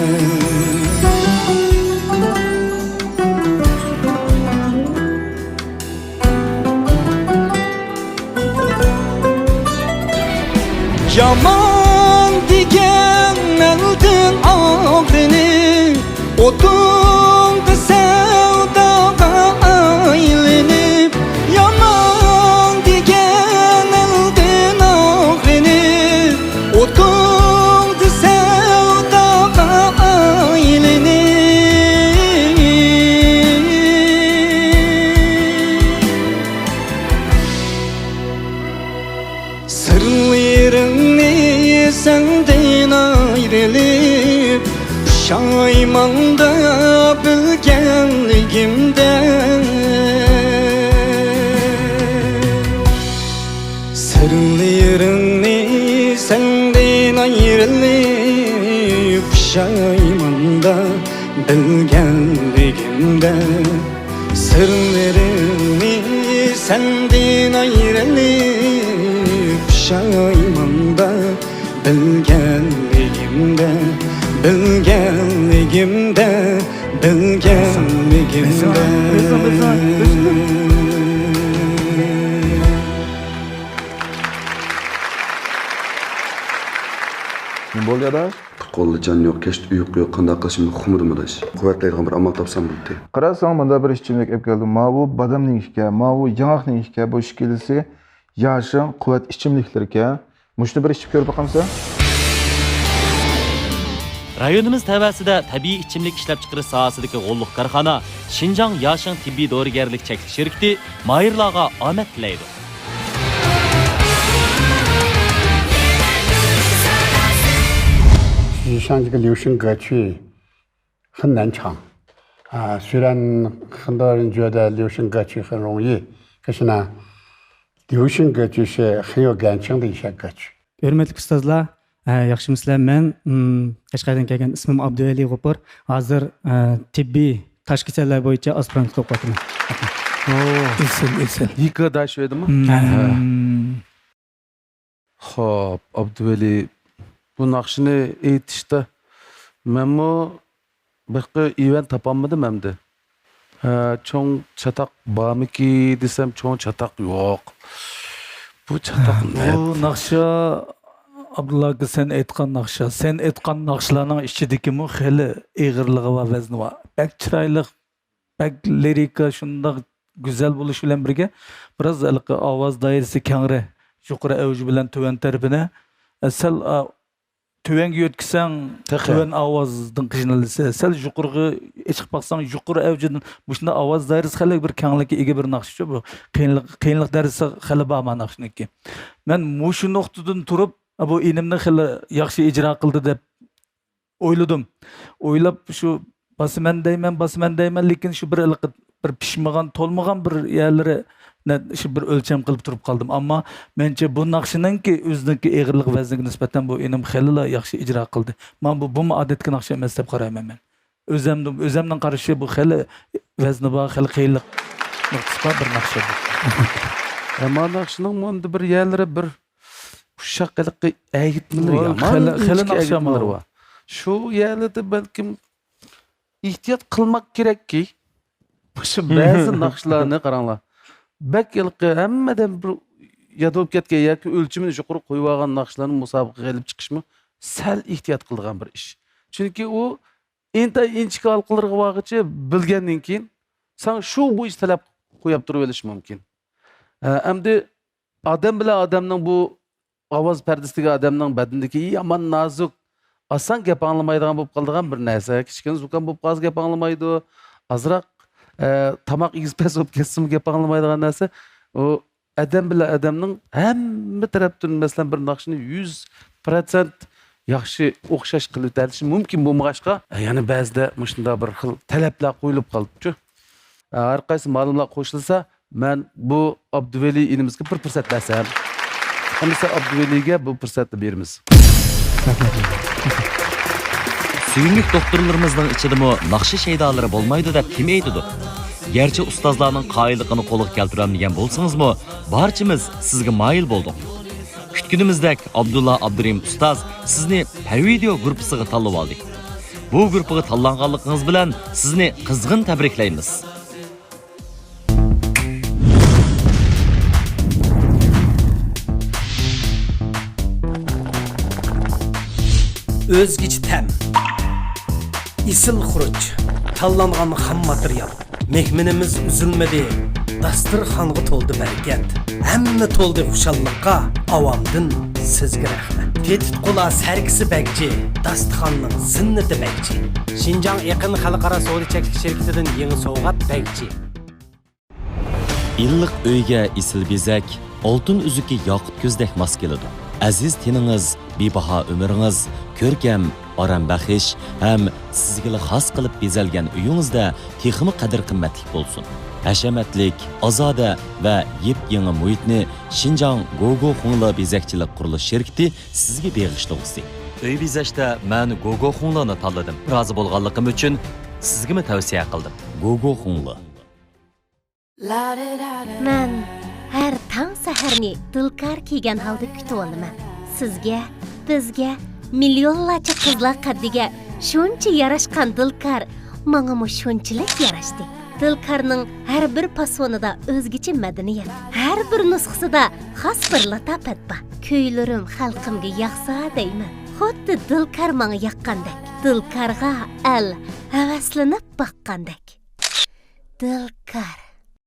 يامان دېگەن ئەلدىن ئاغرىنىپ، ئوتۇڭدا سەۋداغا ئايلىنىپ. يامان دېگەن ئەلدىن ئاغرىنىپ، ئوتۇڭدا سەۋداغا ئايلىنىپ. سىرلىرىڭنى سەندىن ئايرىلىپ، پۇشايماندا بىلگەنلىكىمدە. سىرلىرىڭنى سەندىن ئايرىلىپ، پۇشايماندا بىلگەنلىكىمدە سىرلىرىمنى سەندىن ئايرىلىپ پۇشايماندا، بىلگەنلىكىمدە، بىلگەنلىكىمدە، بىلگەنلىكىمدە. نېمە بولدى، ئاداش؟ پۇت-قولدا جان يوق، كەچتە ئۇيقۇ يوق، قانداق قىلىشىمنى ئۇقمىدىم، ئاداش. قۇۋۋەتلەيدىغان بىر ئامال تاپسام بولدى. قاراساڭ، مۇندا بىر ئىچىملىك ئېلىپ كەلدىم. ماۋۇ بادامنىڭ ئىكەن، ماۋۇ ياڭاقنىڭ ئىكەن، بۇ ئىككىلىسى ياشىڭ قۇۋۋەت ئىچىملىكلىرىكەن. مۇشۇنى بىر ئىچىپ كۆرۈپ باقامسەن؟ رايونىمىز تەۋەسىدە تەبىئىي ئىچىملىك ئىشلەپچىقىرىش ساھەسىدىكى غوللۇق كارخانا شىنجاڭ ياشىڭ تېببىي دورىگەرلىك چەكلىك شىركىتى ماھىرلارغا ئامەت تىلەيدۇ. 就像这个流行歌曲，很难唱。啊，虽然很多人觉得流行歌曲很容易，可是呢，流行歌曲是很有感情的一些歌曲。 ھۆرمەتلىك ئۇستازلار، ئە، ياخشىمۇسىلەر؟ مەن، ئىم، قەشقەردىن كەلگەن، ئىسمىم ئابدۇۋەلى غوپۇر. ھازىر، ئە، تېببىي تاش كېسەللەر بويىچە ئاسپىرانتلىق ئوقۇۋاتىمەن. ئېسىل، ئېسىل. ھېكايىداش ئىدىمۇ؟ خوپ، ئابدۇۋەلى، بۇ ناخشىنى ئېيتىشتا مەنمۇ بىر ئىۋەن تاپالمىدىم ئەمدى. ھە، چوڭ چاتاق بارمىكى دېسەم، چوڭ چاتاق يوق. بۇ چاتاق بۇ ناخشا، ئابدۇللا ئاكا، سەن ئېيتقان ناخشا، سەن ئېيتقان ناخشىلارنىڭ ئىچىدىكىمۇ خېلى ئېغىرلىقى بار، ۋەزنى بار. بەك چىرايلىق، بەك لىرىكا شۇنداق گۈزەل بولۇش بىلەن بىرگە، بىراز ھېلىقى ئاۋاز دائىرىسى كەڭرى، يۇقىرى ئەۋجى بىلەن تۆۋەن تەرىپىنى، ئە، سەل، ئا، تۆۋەنگە يۆتكىسەڭ، تۆۋەن ئاۋازدىن قىينىلىسە، سەل يۇقىرىغا ئېچىپ باقساڭ، يۇقىرى ئەۋجىدىن مۇشۇنداق ئاۋاز دائىرىسى خېلى بىر كەڭلىككە ئىگە بىر ناخشىچۇ بۇ. قىيىنلىق، قىيىنلىق دەرىجىسى خېلى بار ما ناخشىنىڭكى. مەن مۇشۇ نۇقتىدىن تۇرۇپ، بۇ ئىنىمنى خېلى ياخشى ئىجرا قىلدى دەپ ئويلىدىم. ئويلاپ شۇ باسىمەن دەيمەن، باسىمەن دەيمەن، لېكىن شۇ بىر ھېلىقى بىر پىشمىغان، تولمىغان بىر يەرلىرى شۇ بىر ئۆلچەم قىلىپ تۇرۇپ قالدىم. ئەمما مەنچە بۇ ناخشىنىڭكى ئۆزىنىڭكى ئېغىرلىق ۋەزنىگە نىسبەتەن بۇ ئىنىم خېلىلا ياخشى ئىجرا قىلدى. مانا بۇ، بۇمۇ ئادەتتىكى ناخشا ئەمەس دەپ قارايمەن مەن. ئۆزەمدىن، ئۆزەمنىڭ قارىشى بۇ خېلى ۋەزنى بار، خېلى قىيىنلىق نۇقتىسى بار بىر ناخشا بۇ. ئەمما ناخشىنىڭ مۇندى بىر يەرلىرى بىر ئۇششاق ھېلىقى ئەگىتمىلىرى يامان خېلى ئىنچىكە ناخشا ئەگىتمىلىرى بار. شۇ يەرلەردە بەلكىم ئېھتىيات قىلماق كېرەككى. مۇشۇ بەزى ناخشىلارنى قاراڭلار. بەك ھېلىقى ھەممىدىن بىر ياد بولۇپ كەتكەن ياكى ئۆلچىمىنى يۇقىرى قويۇۋالغان ناخشىلارنى مۇسابىقىگە ئېلىپ چىقىشمۇ سەل ئېھتىيات قىلىدىغان بىر ئىش. چۈنكى ئۇ ئىنتايىن ئىنچىكە ھالقىلىرىغا بارغۇچە بىلگەندىن كېيىن ساڭا شۇ بويىچە تەلەپ قويۇپ تۇرۇۋېلىشى مۇمكىن. ئە، ئەمدى ئادەم بىلەن ئادەمنىڭ بۇ ئاۋاز پەردىسىدىكى ئادەمنىڭ بەدىنىدىكى يامان نازۇك، ئاسان گەپ ئاڭلىمايدىغان بولۇپ قالىدىغان بىر نەرسە. كىچىككىنە زۇكام بولۇپ قالسا گەپ ئاڭلىمايدۇ. ئازراق، ئە، تاماق ئېگىز پەس بولۇپ كەتسىمۇ گەپ ئاڭلىمايدىغان نەرسە. ئۇ ئادەم بىلەن ئادەمنىڭ ھەممە تەرەپتىن، مەسىلەن، بىر ناخشىنى يۈز پىروتسەنت ياخشى ئوخشاش قىلىۋېتەلىشى مۇمكىن بولمىغاچقا، يەنە بەزىدە مۇشۇنداق بىر خىل تەلەپلەر قويۇلۇپ قالىدۇچۇ. ھەر قايسى مالۇملار قوشۇلسا، مەن بۇ ئابدۇۋەلى ئىنىمىزگە بىر پۇرسەت بەرسەم، ئەمىسە ئابدۇۋەلىگە بۇ پۇرسەتنى بېرىمىز. سۆيۈملۈك دوختۇرلىرىمىزنىڭ ئىچىدىمۇ ناخشا شەيدالىرى بولمايدۇ دەپ كىم ئېيتىدۇ؟ گەرچە ئۇستازلارنىڭ قايىللىقىنى قولغا كەلتۈرەلمىگەن بولسىڭىزمۇ، بارچىمىز سىزگە مايىل بولدۇق. كۈتكىنىمىزدەك ئابدۇللا ئابدۇرېھىم ئۇستاز سىزنى پەۋىدىيو گۇرۇپپىسىغا تاللىۋالدى. بۇ گۇرۇپپىغا تاللانغانلىقىڭىز بىلەن سىزنى قىزغىن تەبرىكلەيمىز. ئۆزگىچە تەم، ئېسىل خۇرۇچ، تاللانغان خام ماتېرىيال. مېھمىنىمىز ئۈزۈلمىدى، داستىرخانغا تولدى بەرىكەت. ھەممە تولدى خۇشاللىققا، ئاۋامدىن سىزگە رەھمەت. تېتىتقۇلار سەركىسى بەگچى، داستىخاننىڭ زىننىتى بەگچى. شىنجاڭ ئېقىن خەلقئارا سودا چەكلىك شىركىتىدىن يېڭى سوۋغات بەگچى. ئىللىق ئۆيگە ئېسىل بېزەك، ئالتۇن ئۈزۈكى ياقۇت كۆزدەك ماس كېلىدۇ. ئەزىز تېنىڭىز، بىباھا ئۆمرىڭىز، كۆركەم، ئارام بەخش ھەم سىزگىلا خاس قىلىپ بېزەلگەن ئۆيىڭىزدە تېخىمۇ قەدىر-قىممەتلىك بولسۇن. ھەشەمەتلىك، ئازادە ۋە يېپيېڭى مۇھىتنى شىنجاڭ گوگو خۇڭلې بېزەكچىلىك قۇرۇلۇش شىركىتى سىزگە بېغىشلىغۇسى. ئۆي بېزەشتە مەن گوگو خۇڭلېنى تاللىدىم. رازى بولغانلىقىم ئۈچۈن سىزگىمۇ تەۋسىيە قىلدىم. گوگو خۇڭلې. مەن ھەر تاڭ سەھەرنى دىلكار كىيگەن ھالدا كۈتۈۋالىمەن. سىزگە، بىزگە، مىليونلارچە قىزلار قەددىگە شۇنچە ياراشقان دىلكار ماڭىمۇ شۇنچىلىك ياراشتى. دىلكارنىڭ ھەر بىر پاسونىدا ئۆزگىچە مەدەنىيەت، ھەر بىر نۇسخىسىدا خاس بىر لاتاپەت بار. كۈيلىرىم خەلقىمگە ياقسا دەيمەن، خۇددى دىلكار ماڭا ياققاندەك. دىلكارغا ئەل ھەۋەسلىنىپ باققاندەك. دىلكار.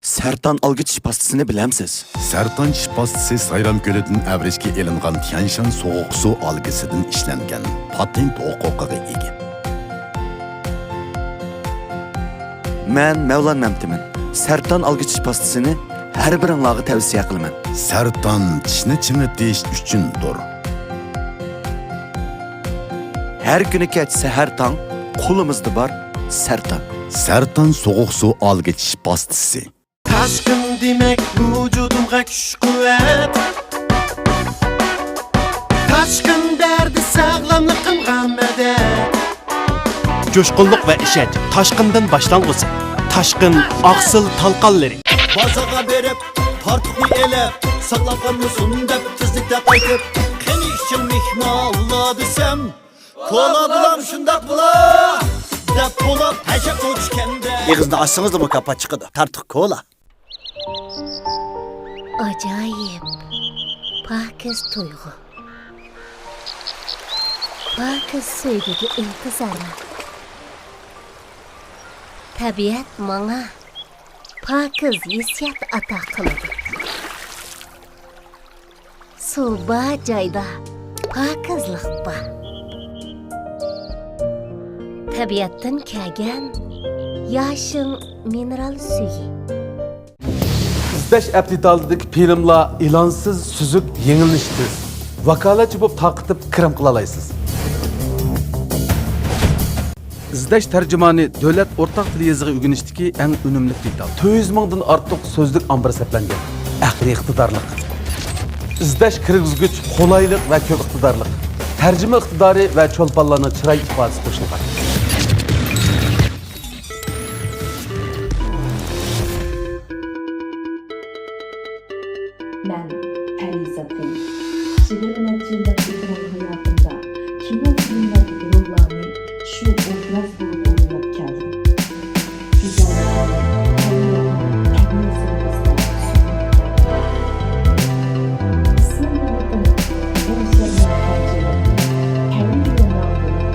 سەرتان ئالگۈ چىش پاستىسىنى بىلەمسىز؟ سەرتان چىش پاستىسى سايرام كۆلىدىن ئەۋرىشكە ئېلىنغان تيەنشان سوغۇق سۇ ئالگىسىدىن ئىشلەنگەن، پاتېنت ھوقۇقىغا ئىگە. مەن مەۋلان مەمتىمىن. سەرتان ئالگۈ چىش پاستىسىنى ھەر بىرىڭلارغا تەۋسىيە قىلىمەن. سەرتان چىشنى چىڭىتىش ئۈچۈندۇر. ھەر كۈنى كەچ سەھەر تاڭ قولىمىزدا بار سەرتان. سەرتان سوغۇق سۇ ئالگۈ چىش پاستىسى. تاشقىن دېمەك ۋۇجۇدۇمغا كۈچ-قۇۋۋەت. تاشقىن بەردى ساغلاملىقىمغا مەدەت. جۇشقۇنلۇق ۋە ئىشەنچ تاشقىندىن باشلانغۇسى. تاشقىن ئاقسىل تالقانلىرى. بازارغا بېرىپ، تارتۇقنى ئېلىپ، ساقلاپ قالمىسۇن دەپ تېزلىكتە قايتىپ، قېنى ئىچىڭ مېھمانلار دېسەم، كولا بولام شۇنداق بولا دەپ بولۇپ، ھەشەپ ئوچكەندە. ئېغىزنى ئاچسىڭىزلا مۇكاپات چىقىدۇ. تارتۇق كولا. ئاجايىپ پاكىز تۇيغۇ. پاكىز سۆيگۈگە ئىنتىزارمەن. تەبىئەت ماڭا پاكىز ھېسسىيات ئاتا قىلىدۇ. سۇ بار جايدا پاكىزلىق بار. تەبىئەتتىن كەلگەن ياشىڭ مىنېرال سۈيى. ئىزدەش ئەپ دېتالىدىكى فىلىملار ئېلانسىز، سۈزۈك، يېڭىلىنىشى تېز. ۋاكالەتچى بولۇپ تارقىتىپ كىرىم قىلالايسىز. ئىزدەش تەرجىمانى دۆلەت ئورتاق تىل يېزىقى ئۆگىنىشتىكى ئەڭ ئۈنۈملۈك دېتال. تۆت يۈز مىڭدىن ئارتۇق سۆزلۈك ئامبىرى سەپلەنگەن. ئەقلىي ئىقتىدارلىق. ئىزدەش كىرگۈزگۈچ قولايلىق ۋە كۆپ ئىقتىدارلىق. تەرجىمە ئىقتىدارى ۋە چولپانلارنىڭ چىراي ئىپادىسى قوشۇلغان. مەن پەرىزاتتىن. يىگىرمە نەچچە يىللىق ئېكران ھاياتىمدا كىنو فىلىملەردىكى روللارنى شۇ ئوبراز بولۇپ ئويناپ كەلدىم. گۈزەللىكنى، تەبىئەتنى، تەبىئىي سوۋغىسىدا سۈرۈپ كەلدىم. قىسمەن بۇ قېتىم بۇ شەھەرنىڭ پارچىلىرىنى تەبىئىي يوللار بىلەن،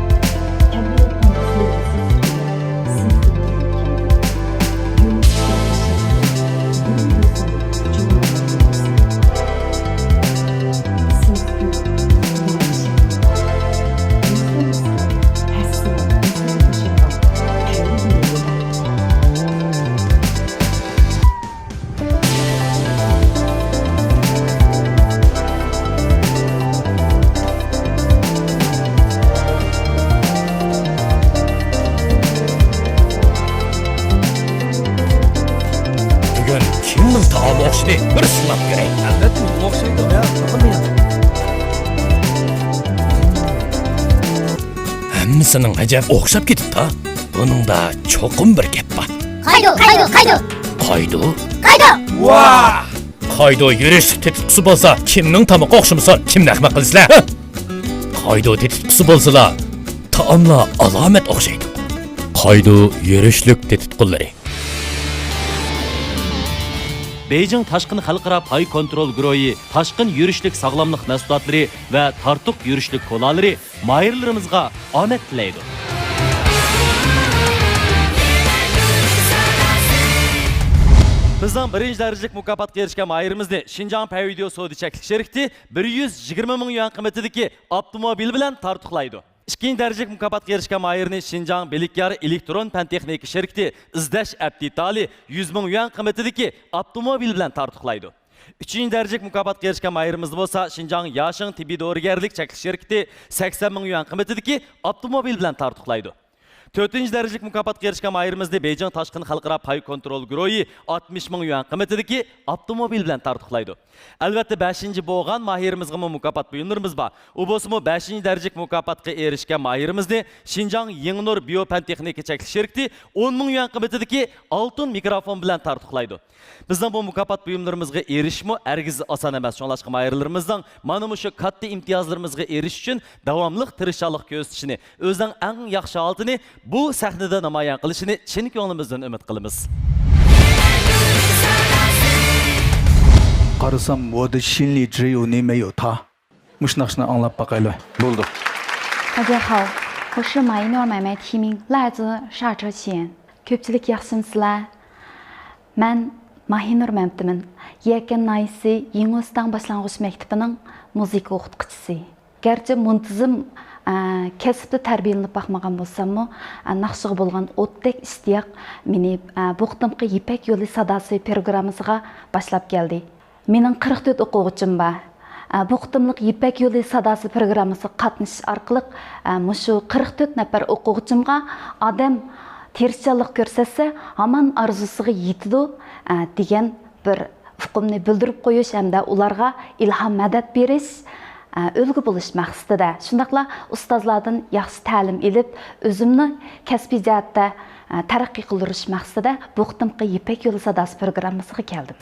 تەبىئەتنىڭ سوۋغىسى سۈپىتىدە سىزگە بېرىپ كەلدىم. بۈگۈن كىمنىڭ تائامى ئوخشىدى؟ بىر سىناپ كۆرەي. ئەلۋەتتە، مېنىڭ ئوخشايدۇ. يا، تاپالمىدىم. ھەممىسىنىڭ ئەجەب ئوخشاپ كېتىپتۇ. بۇنىڭدا چوقۇم بىر گەپ بار. قايدۇ، قايدۇ، قايدۇ. قايدۇ؟ قايدۇ. ۋاھ! قايدۇ يۈرۈشلۈك تېتىتقۇسى بولسا، كىمنىڭ تامىقى ئوخشىمىسۇن، كىمنى ئەخمەق قىلىسىلەر؟ ھە؟ قايدۇ تېتىتقۇسى بولسىلا، تائاملار ئالامەت ئوخشايدۇ. قايدۇ يۈرۈشلۈك تېتىتقۇلىرى. بېيجىڭ تاشقىن خەلقئارا پاي كونترول گۇرۇھى تاشقىن يۈرۈشلۈك ساغلاملىق مەھسۇلاتلىرى ۋە تارتۇق يۈرۈشلۈك كولالىرى ماھىرلىرىمىزغا ئامەت تىلەيدۇ. بىزنىڭ بىرىنچى دەرىجىلىك مۇكاپاتقا ئېرىشكەن ماھىرىمىزنى شىنجاڭ پەيۋىديو سودا چەكلىك شىركىتى بىر يۈز يىگىرمە مىڭ يۈەن قىممىتىدىكى ئاپتوموبىل بىلەن تارتۇقلايدۇ. ئىككىنچى دەرىجىلىك مۇكاپاتقا ئېرىشكەن ماھىرنى شىنجاڭ بىلىكيار ئېلېكترون پەن تېخنىكا شىركىتى ئىزدەش ئەپ دېتالى يۈز مىڭ يۈەن قىممىتىدىكى ئاپتوموبىل بىلەن تارتۇقلايدۇ. ئۈچىنچى دەرىجىلىك مۇكاپاتقا ئېرىشكەن ماھىرىمىزدا بولسا شىنجاڭ ياشىڭ تېببىي دورىگەرلىك چەكلىك شىركىتى سەكسەن مىڭ يۈەن قىممىتىدىكى ئاپتوموبىل بىلەن تارتۇقلايدۇ. تۆتىنچى دەرىجىلىك مۇكاپاتقا ئېرىشكەن ماھىرىمىزنى بېيجىڭ تاشقىن خەلقئارا پاي كونترول گۇرۇھى ئاتمىش مىڭ يۈەن قىممىتىدىكى ئاپتوموبىل بىلەن تارتۇقلايدۇ. ئەلۋەتتە، بەشىنچى بولغان ماھىرىمىزغىمۇ مۇكاپات بۇيۇملىرىمىز بار. ئۇ بولسىمۇ بەشىنچى دەرىجىلىك مۇكاپاتقا ئېرىشكەن ماھىرىمىزنى شىنجاڭ يېڭىنۇر بىيو پەن تېخنىكا چەكلىك شىركىتى ئون مىڭ يۈەن قىممىتىدىكى ئالتۇن مىكروفون بىلەن تارتۇقلايدۇ. بىزنىڭ بۇ مۇكاپات بۇيۇملىرىمىزغا ئېرىشىشمۇ ھەرگىز ئاسان ئەمەس. شۇڭلاشقا ماھىرلىرىمىزنىڭ مانا مۇشۇ كاتتا ئىمتىيازلىرىمىزغا ئېرىشىش ئۈچۈن داۋاملىق تىرىشچانلىق كۆرسىتىشىنى، ئۆزىنىڭ ئەڭ ياخشى ھالىتىنى بۇ سەھنىدە نامايان قىلىشىنى چىن كۆڭلىمىزدىن ئۈمىد قىلىمىز. قارىسام، 我的心里只有你没有他。 مۇشۇ ناخشىنى ئاڭلاپ باقايلى. بولدى. 大家好，我是马一诺买卖提名，来自沙车县。 كۆپچىلىك ياخشىمۇسىلەر؟ مەن ماھىنۇر مەمتىمىن. يەكەن ناھىيەسى يېڭىئۆستەڭ باشلانغۇچ مەكتىپىنىڭ مۇزىكا ئوقۇتقۇچىسى. گەرچە مۇنتىزىم، ئە، كەسىپتە تەربىيەلىنىپ باقمىغان بولساممۇ، ئە، ناخشىغا بولغان ئوتتەك ئىشتىياق مېنى، ئە، بۇ قېتىمقى يىپەك يولى ساداسى پروگراممىسىغا باشلاپ كەلدى. مېنىڭ قىرىق تۆت ئوقۇغۇچىم بار. ئە، بۇ قېتىملىق يىپەك يولى ساداسى پروگراممىسىغا قاتنىشىش ئارقىلىق، ئە، مۇشۇ قىرىق تۆت نەپەر ئوقۇغۇچىمغا ئادەم تىرىشچانلىق كۆرسەتسە، ھامان ئارزۇسىغا يېتىدۇ، ئە، دېگەن بىر ئۇقۇمنى بىلدۈرۈپ قويۇش ھەمدە ئۇلارغا ئىلھام، مەدەت بېرىش، ئە، ئۈلگە بولۇش مەقسىتىدە، شۇنداقلا ئۇستازلاردىن ياخشى تەلىم ئېلىپ، ئۆزۈمنى كەسپىي جەھەتتە، ئە، تەرەققىي قىلدۇرۇش مەقسىتىدە بۇ قېتىمقى يىپەك يولى ساداسى پروگراممىسىغا كەلدىم.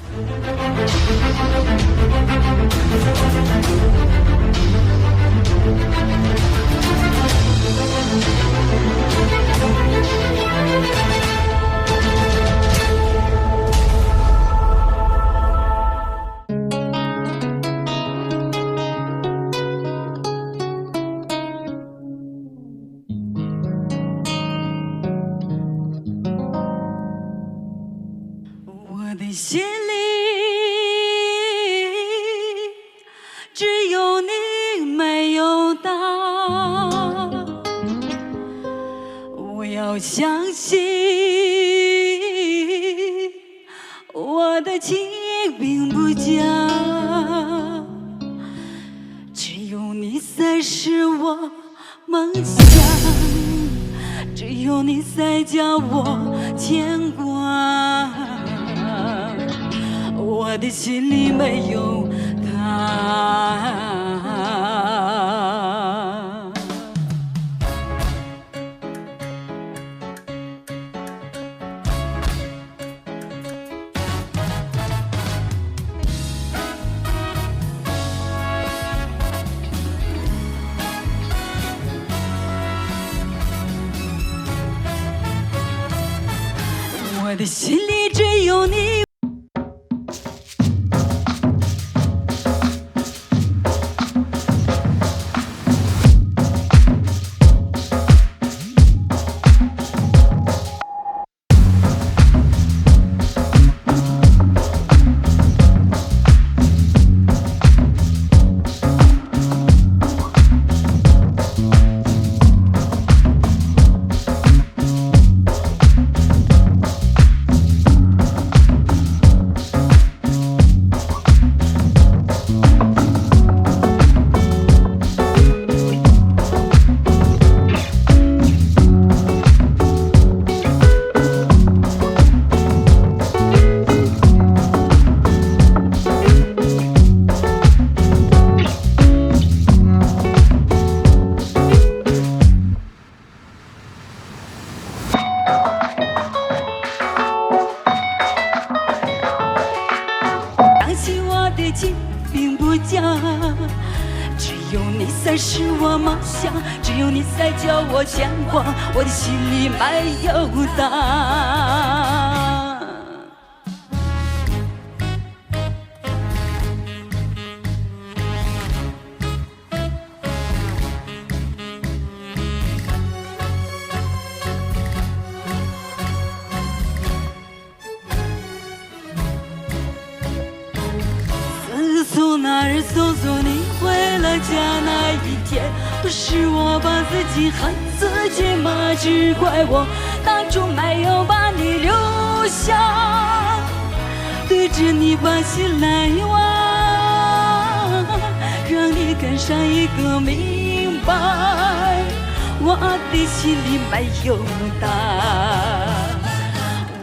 我的心里没有他，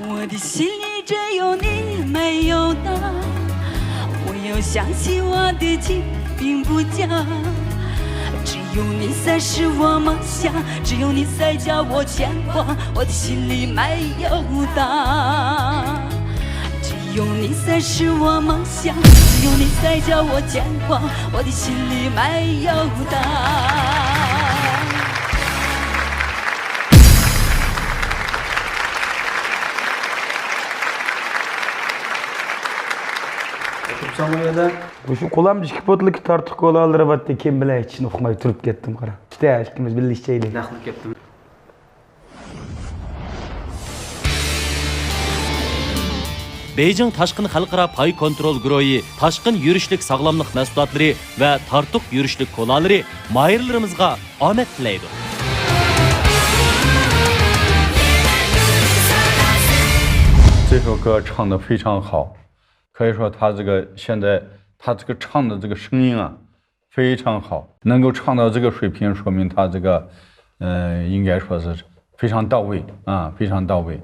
我的心里只有你没有他。我要相信我的情并不假，只有你才是我梦想，只有你才叫我牵挂。我的心里没有他，只有你才是我梦想，只有你才叫我牵挂。我的心里没有他。 ئوتۇرساڭ ئۇ يەردە. مۇشۇ قولامدا ئىككى بوتۇلكا تارتۇق كولالىرى بارتتى، كىم بىلەن ئىچىشنى ئۇقماي تۇرۇپ كەتتىم، قارا. كېتە، ئىككىمىز بىللە ئىچەيلى. نەقلىپ كەتتىم. بېيجىڭ تاشقىن خەلقئارا پاي كونترول گۇرۇھى تاشقىن يۈرۈشلۈك ساغلاملىق مەھسۇلاتلىرى ۋە تارتۇق يۈرۈشلۈك كولالىرى ماھىرلىرىمىزغا ئامەت تىلەيدۇ. 这首歌唱得非常好，可以说他这个现在他这个唱的这个声音啊，非常好，能够唱到这个水平，说明他这个，呃，应该说是非常到位啊，非常到位，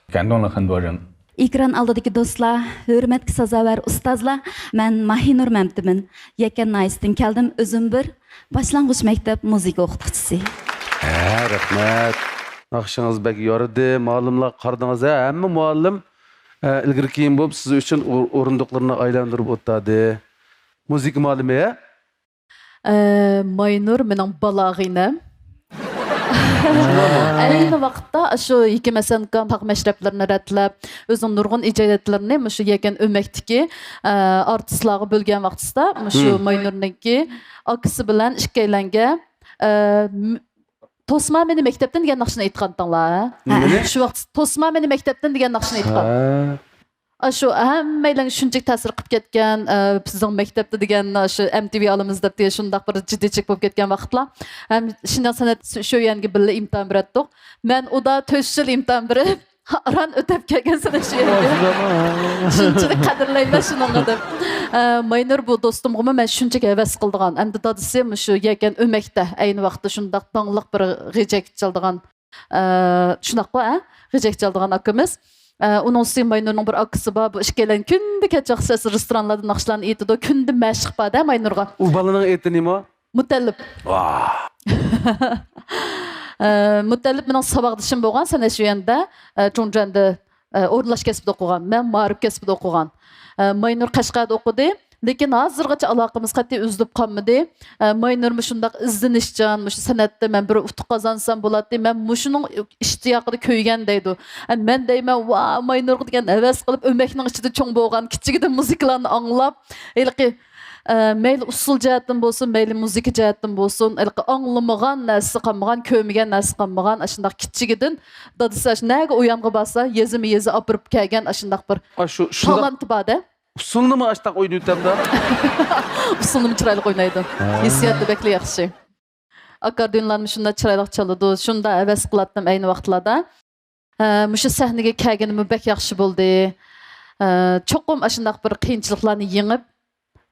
感动了很多人。 ئېكران ئالدىدىكى دوستلار، ھۆرمەتكە سازاۋەر ئۇستازلار، مەن ماھىنۇر مەمتىمىن. يەكەن ناھىيەسىدىن كەلدىم، ئۆزۈم بىر باشلانغۇچ مەكتەپ مۇزىكا ئوقۇتقۇچىسى. ھە، رەھمەت. ناخشىڭىز بەك يارىدى. مۇئەللىملار قارىدىڭىز ھە؟ ھەممە مۇئەللىم ئە، ئىلگىرى كېيىن بولۇپ سىز ئۈچۈن ئور- ئورۇندۇقلىرىنى ئايلاندۇرۇپ ئولتۇردى. مۇزىكا مۇئەللىمى ھە؟ ئە، ماينۇر مېنىڭ بالا ئاغىنەم. ئەينى ۋاقىتتا شۇ ھېكىم ھەسەنكام تاغ مەشرەپلىرىنى رەتلەپ، ئۆزىنىڭ نۇرغۇن ئىجادىيەتلىرىنى مۇشۇ يەكەن ئۆمەكتىكى، ئە، ئارتىسلارغا بۆلگەن ۋاقتىسىدا، مۇشۇ ماينۇرنىڭكى ئاكىسى بىلەن ئىككىيلەنگە، ئە، م- توسما مېنى مەكتەپتىن دېگەن ناخشىنى ئېيتقانتىڭلار. ھە؟ شۇ ۋاقىت توسما مېنى مەكتەپتىن دېگەن ناخشىنى ئېيتقان. ئاشۇ ھەممەيلەنگە شۇنچىلىك تەسىر قىلىپ كەتكەن، ئە، بىزنىڭ مەكتەپتە دېگەن ئاشۇ ئەم تى ۋى ئالىمىز دەپ دېگەن شۇنداق بىر جىددىيچىلىك بولۇپ كەتكەن ۋاقىتلار. ھەم شىنجاڭ سەنئەت شۆيۈەنگە بىللە ئىمتىھان بېرەتتۇق. مەن ئۇدا تۆت يىل ئىمتىھان بېرىپ، ئاران ئۆتەپ كەلگەن سەنئەت شۆيۈەنگە. شۇنچىلىك قەدىرلەيمەن شۇنىڭغا دەپ. ئە، ماينۇر بۇ دوستۇمغىمۇ مەن شۇنچىلىك ھەۋەس قىلىدىغان. ئەمدى دادىسى مۇشۇ يەكەن ئۆمەكتە ئەينى ۋاقىتتا شۇنداق داڭلىق بىر غېجەك چالىدىغان ئە، شۇنداققۇ، ئە؟ غېجەك چالىدىغان ئاكىمىز. ئە، ئۇنىڭ ئۈستىگە ماينۇرنىڭ بىر ئاكىسى بار. بۇ ئىككىيلەن كۈندە كەچ ۋاقتىسى رېستورانلاردا ناخشىلارنى ئېيتىدۇ. كۈندە مەشىق بار-دە ماينۇرغا. ئۇ بالىنىڭ ئېتى نېمە؟ مۇتەللىپ. ئە، مۇتەللىپ مېنىڭ ساۋاقدىشىم بولغان سەنئەت شۆيۈەندە، ئە، چۇڭجۈەندە، ئە، ئورۇنلاش كەسپىدە ئوقۇغان. مەن مائارىپ كەسپىدە ئوقۇغان. ئە، ماينۇر قەشقەردە ئوقۇدى. لېكىن ھازىرغىچە ئالاقىمىز قەتئىي ئۈزۈلۈپ قالمىدى. ئە، ماينۇرمۇ شۇنداق ئىزدىنىشچان، مۇشۇ سەنئەتتە مەن بىر ئۇتۇق قازانسام بولاتتى، مەن مۇشۇنىڭ ئىشتىياقىدا كۆيگەن دەيدۇ. ئە، مەن دەيمەن، ۋا، ماينۇرغا دېگەن ھەۋەس قىلىپ، ئۆمەكنىڭ ئىچىدە چوڭ بولغان، كىچىكىدىن مۇزىكىلارنى ئاڭلاپ، ھېلىقى، ئە، مەيلى ئۇسسۇل جەھەتتىن بولسۇن، مەيلى مۇزىكا جەھەتتىن بولسۇن، ھېلىقى ئاڭلىمىغان نەرسىسى قالمىغان، كۆرمىگەن نەرسىسى قالمىغان، ئاشۇنداق كىچىكىدىن دادىسى ئاشۇ نەگە ئۇيانغا بارسا، يېزىمۇ يېزا ئاپىرىپ كەلگەن ئاشۇنداق بىر ئاشۇ شۇنداق تالانتى بار-دە. ئۇسسۇلنىمۇ ئاشتاق ئوينىۋېتەمدۇ؟ ئۇسسۇلنىمۇ چىرايلىق ئوينايدۇ. ھېسسىياتى بەكلا ياخشى. ئاكاردىيونلارنى شۇنداق چىرايلىق چالىدۇ، شۇنداق ھەۋەس قىلاتتىم ئەينى ۋاقىتلاردا. ھە، مۇشۇ سەھنىگە كەلگىنىمۇ بەك ياخشى بولدى. ھە، چوقۇم ئاشۇنداق بىر قىيىنچىلىقلارنى يېڭىپ،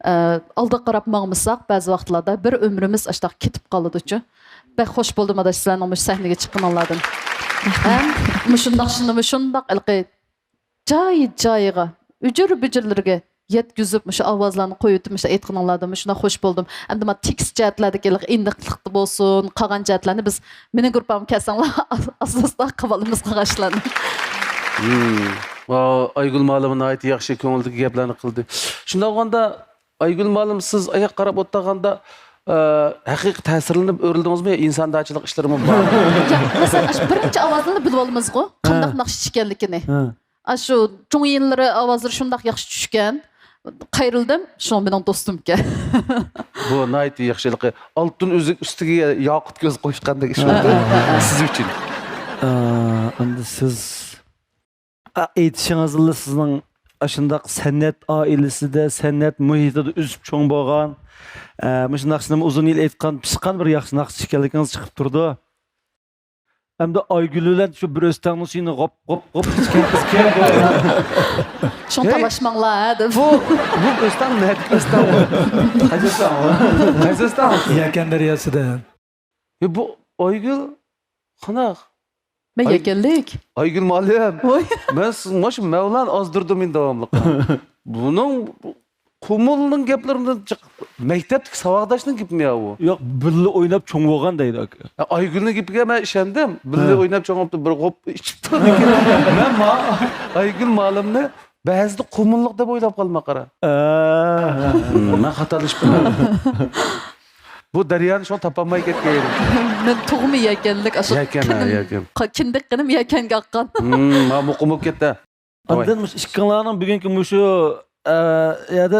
ھە، ئالدىغا قاراپ ماڭمىساق، بەزى ۋاقىتلاردا بىر ئۆمرىمىز ئاشۇنداق كېتىپ قالىدۇچۇ. بەك خوش بولدۇم ئاداش سىلەرنىڭ مۇشۇ سەھنىگە چىققىنىڭلاردىن. ھەم مۇشۇنداق شۇندىمۇ شۇنداق ھېلىقى جاي-جايىغا، ئۈجۈر-بۈجۈرلىرىگە يەتكۈزۈپ، مۇشۇ ئاۋازلارنى قويۇۋېتىپ، مۇشۇ ئېيتقىنىڭلاردىن مۇشۇنداق خوش بولدۇم. ئەمدى مانا تېكىست جەھەتلەردىكى ئېنىقلىقتا بولسۇن، قالغان جەھەتلەرنى بىز مېنىڭ گۇرۇپپامغا كەلسەڭلار، ئاستا-ئاستا قىلىۋالىمىز قالغان ئىشلارنى. ھىم. ۋا، ئايگۈل مۇئەللىمە ناھايىتى ياخشى، كۆڭۈلدىكى گەپلەرنى قىلدى. شۇنداق بولغاندا، ئايگۈل مۇئەللىم، سىز ئاياققا قاراپ ئولتۇرغاندا، ئە، ھەقىقىي تەسىرلىنىپ ئۆرۈلدىڭىزمۇ يا ئىنساندارچىلىق ئىشلىرىمۇ بار؟ ياق، مەسىلەن، ئاشۇ بىرىنچى ئاۋازدىلا بىلىۋالىمىزغۇ، قانداق ناخشىچى ئىكەنلىكىنى. ئاشۇ چوڭ يىللىرى ئاۋازلىرى شۇنداق ياخشى چۈشكەن. قايرىلدىم، شۇڭا مېنىڭ دوستۇمكەن. بۇ ناھايىتى ياخشى، ھېلىقى ئالتۇن ئۈزۈك ئۈستىگە ياقۇت كۆز قوشقاندەك ئىش بولدى سىز ئۈچۈن. ئا، ئەمدى سىز، ئا، ئېيتىشىڭىزلا سىزنىڭ ئاشۇنداق سەنئەت ئائىلىسىدە، سەنئەت مۇھىتىدا ئۆسۈپ چوڭ بولغان، ئا، مۇشۇ ناخشىنىمۇ ئۇزۇن يىل ئېيتقان، پىشقان بىر ياخشى ناخشىچى ئىكەنلىكىڭىز چىقىپ تۇرىدۇ. ئەمدى ئايگۈل بىلەن شۇ بىر ئۆستەڭنىڭ سۈيىنى غوپ، غوپ، غوپ ئىچكەن قىز كىم؟ شۇڭا تالاشماڭلار، ھە، دەپ. بۇ، بۇ ئۆستەڭ نەدىكى ئۆستەڭ؟ قايسى ئۆستەڭ؟ قايسى ئۆستەڭ؟ يەكەن دەرياسىدا. يا، بۇ ئايگۈل قانداق؟ مەن ئاي- يەكەنلىك. ئايگۈل مۇئەللىم، ۋوي. مەن سىز ماش مەۋلان ئازدۇردۇم مېنى داۋاملىق. بۇنىڭ قۇمۇلنىڭ گەپلىرىدىن چىق-، مەكتەپتىكى ساۋاقداشنىڭ گېپىمۇ يا ئۇ؟ ياق، بىللە ئويناپ چوڭ بولغان دەيدۇ ئاكا. ئايگۈلنىڭ گېپىگە مەن ئىشەندىم. بىللە ھە. ئويناپ چوڭ بوپتۇ، بىر غوپ ئىچىپتۇ. لېكىن مەن ما ئايگۈل مۇئەللىمنى بەزىدە قۇمۇللۇق دەپ ئويلاپ قالما قارا. ئە. مەن خاتالىشىپ قالدىم. بۇ دەريانى شۇڭا تاپالماي كەتكەن. مەن تۇغما يەكەنلىك ئاشۇ يەكەن، ھە، قېنىم، يەكەن. قا- كىندىك قېنىم يەكەنگە ئاققان. مم، ما مۇقىم بولۇپ كەتتى. ئاندىن مۇشۇ ئىككىڭلارنىڭ بۈگۈنكى مۇشۇ ئە، يەردە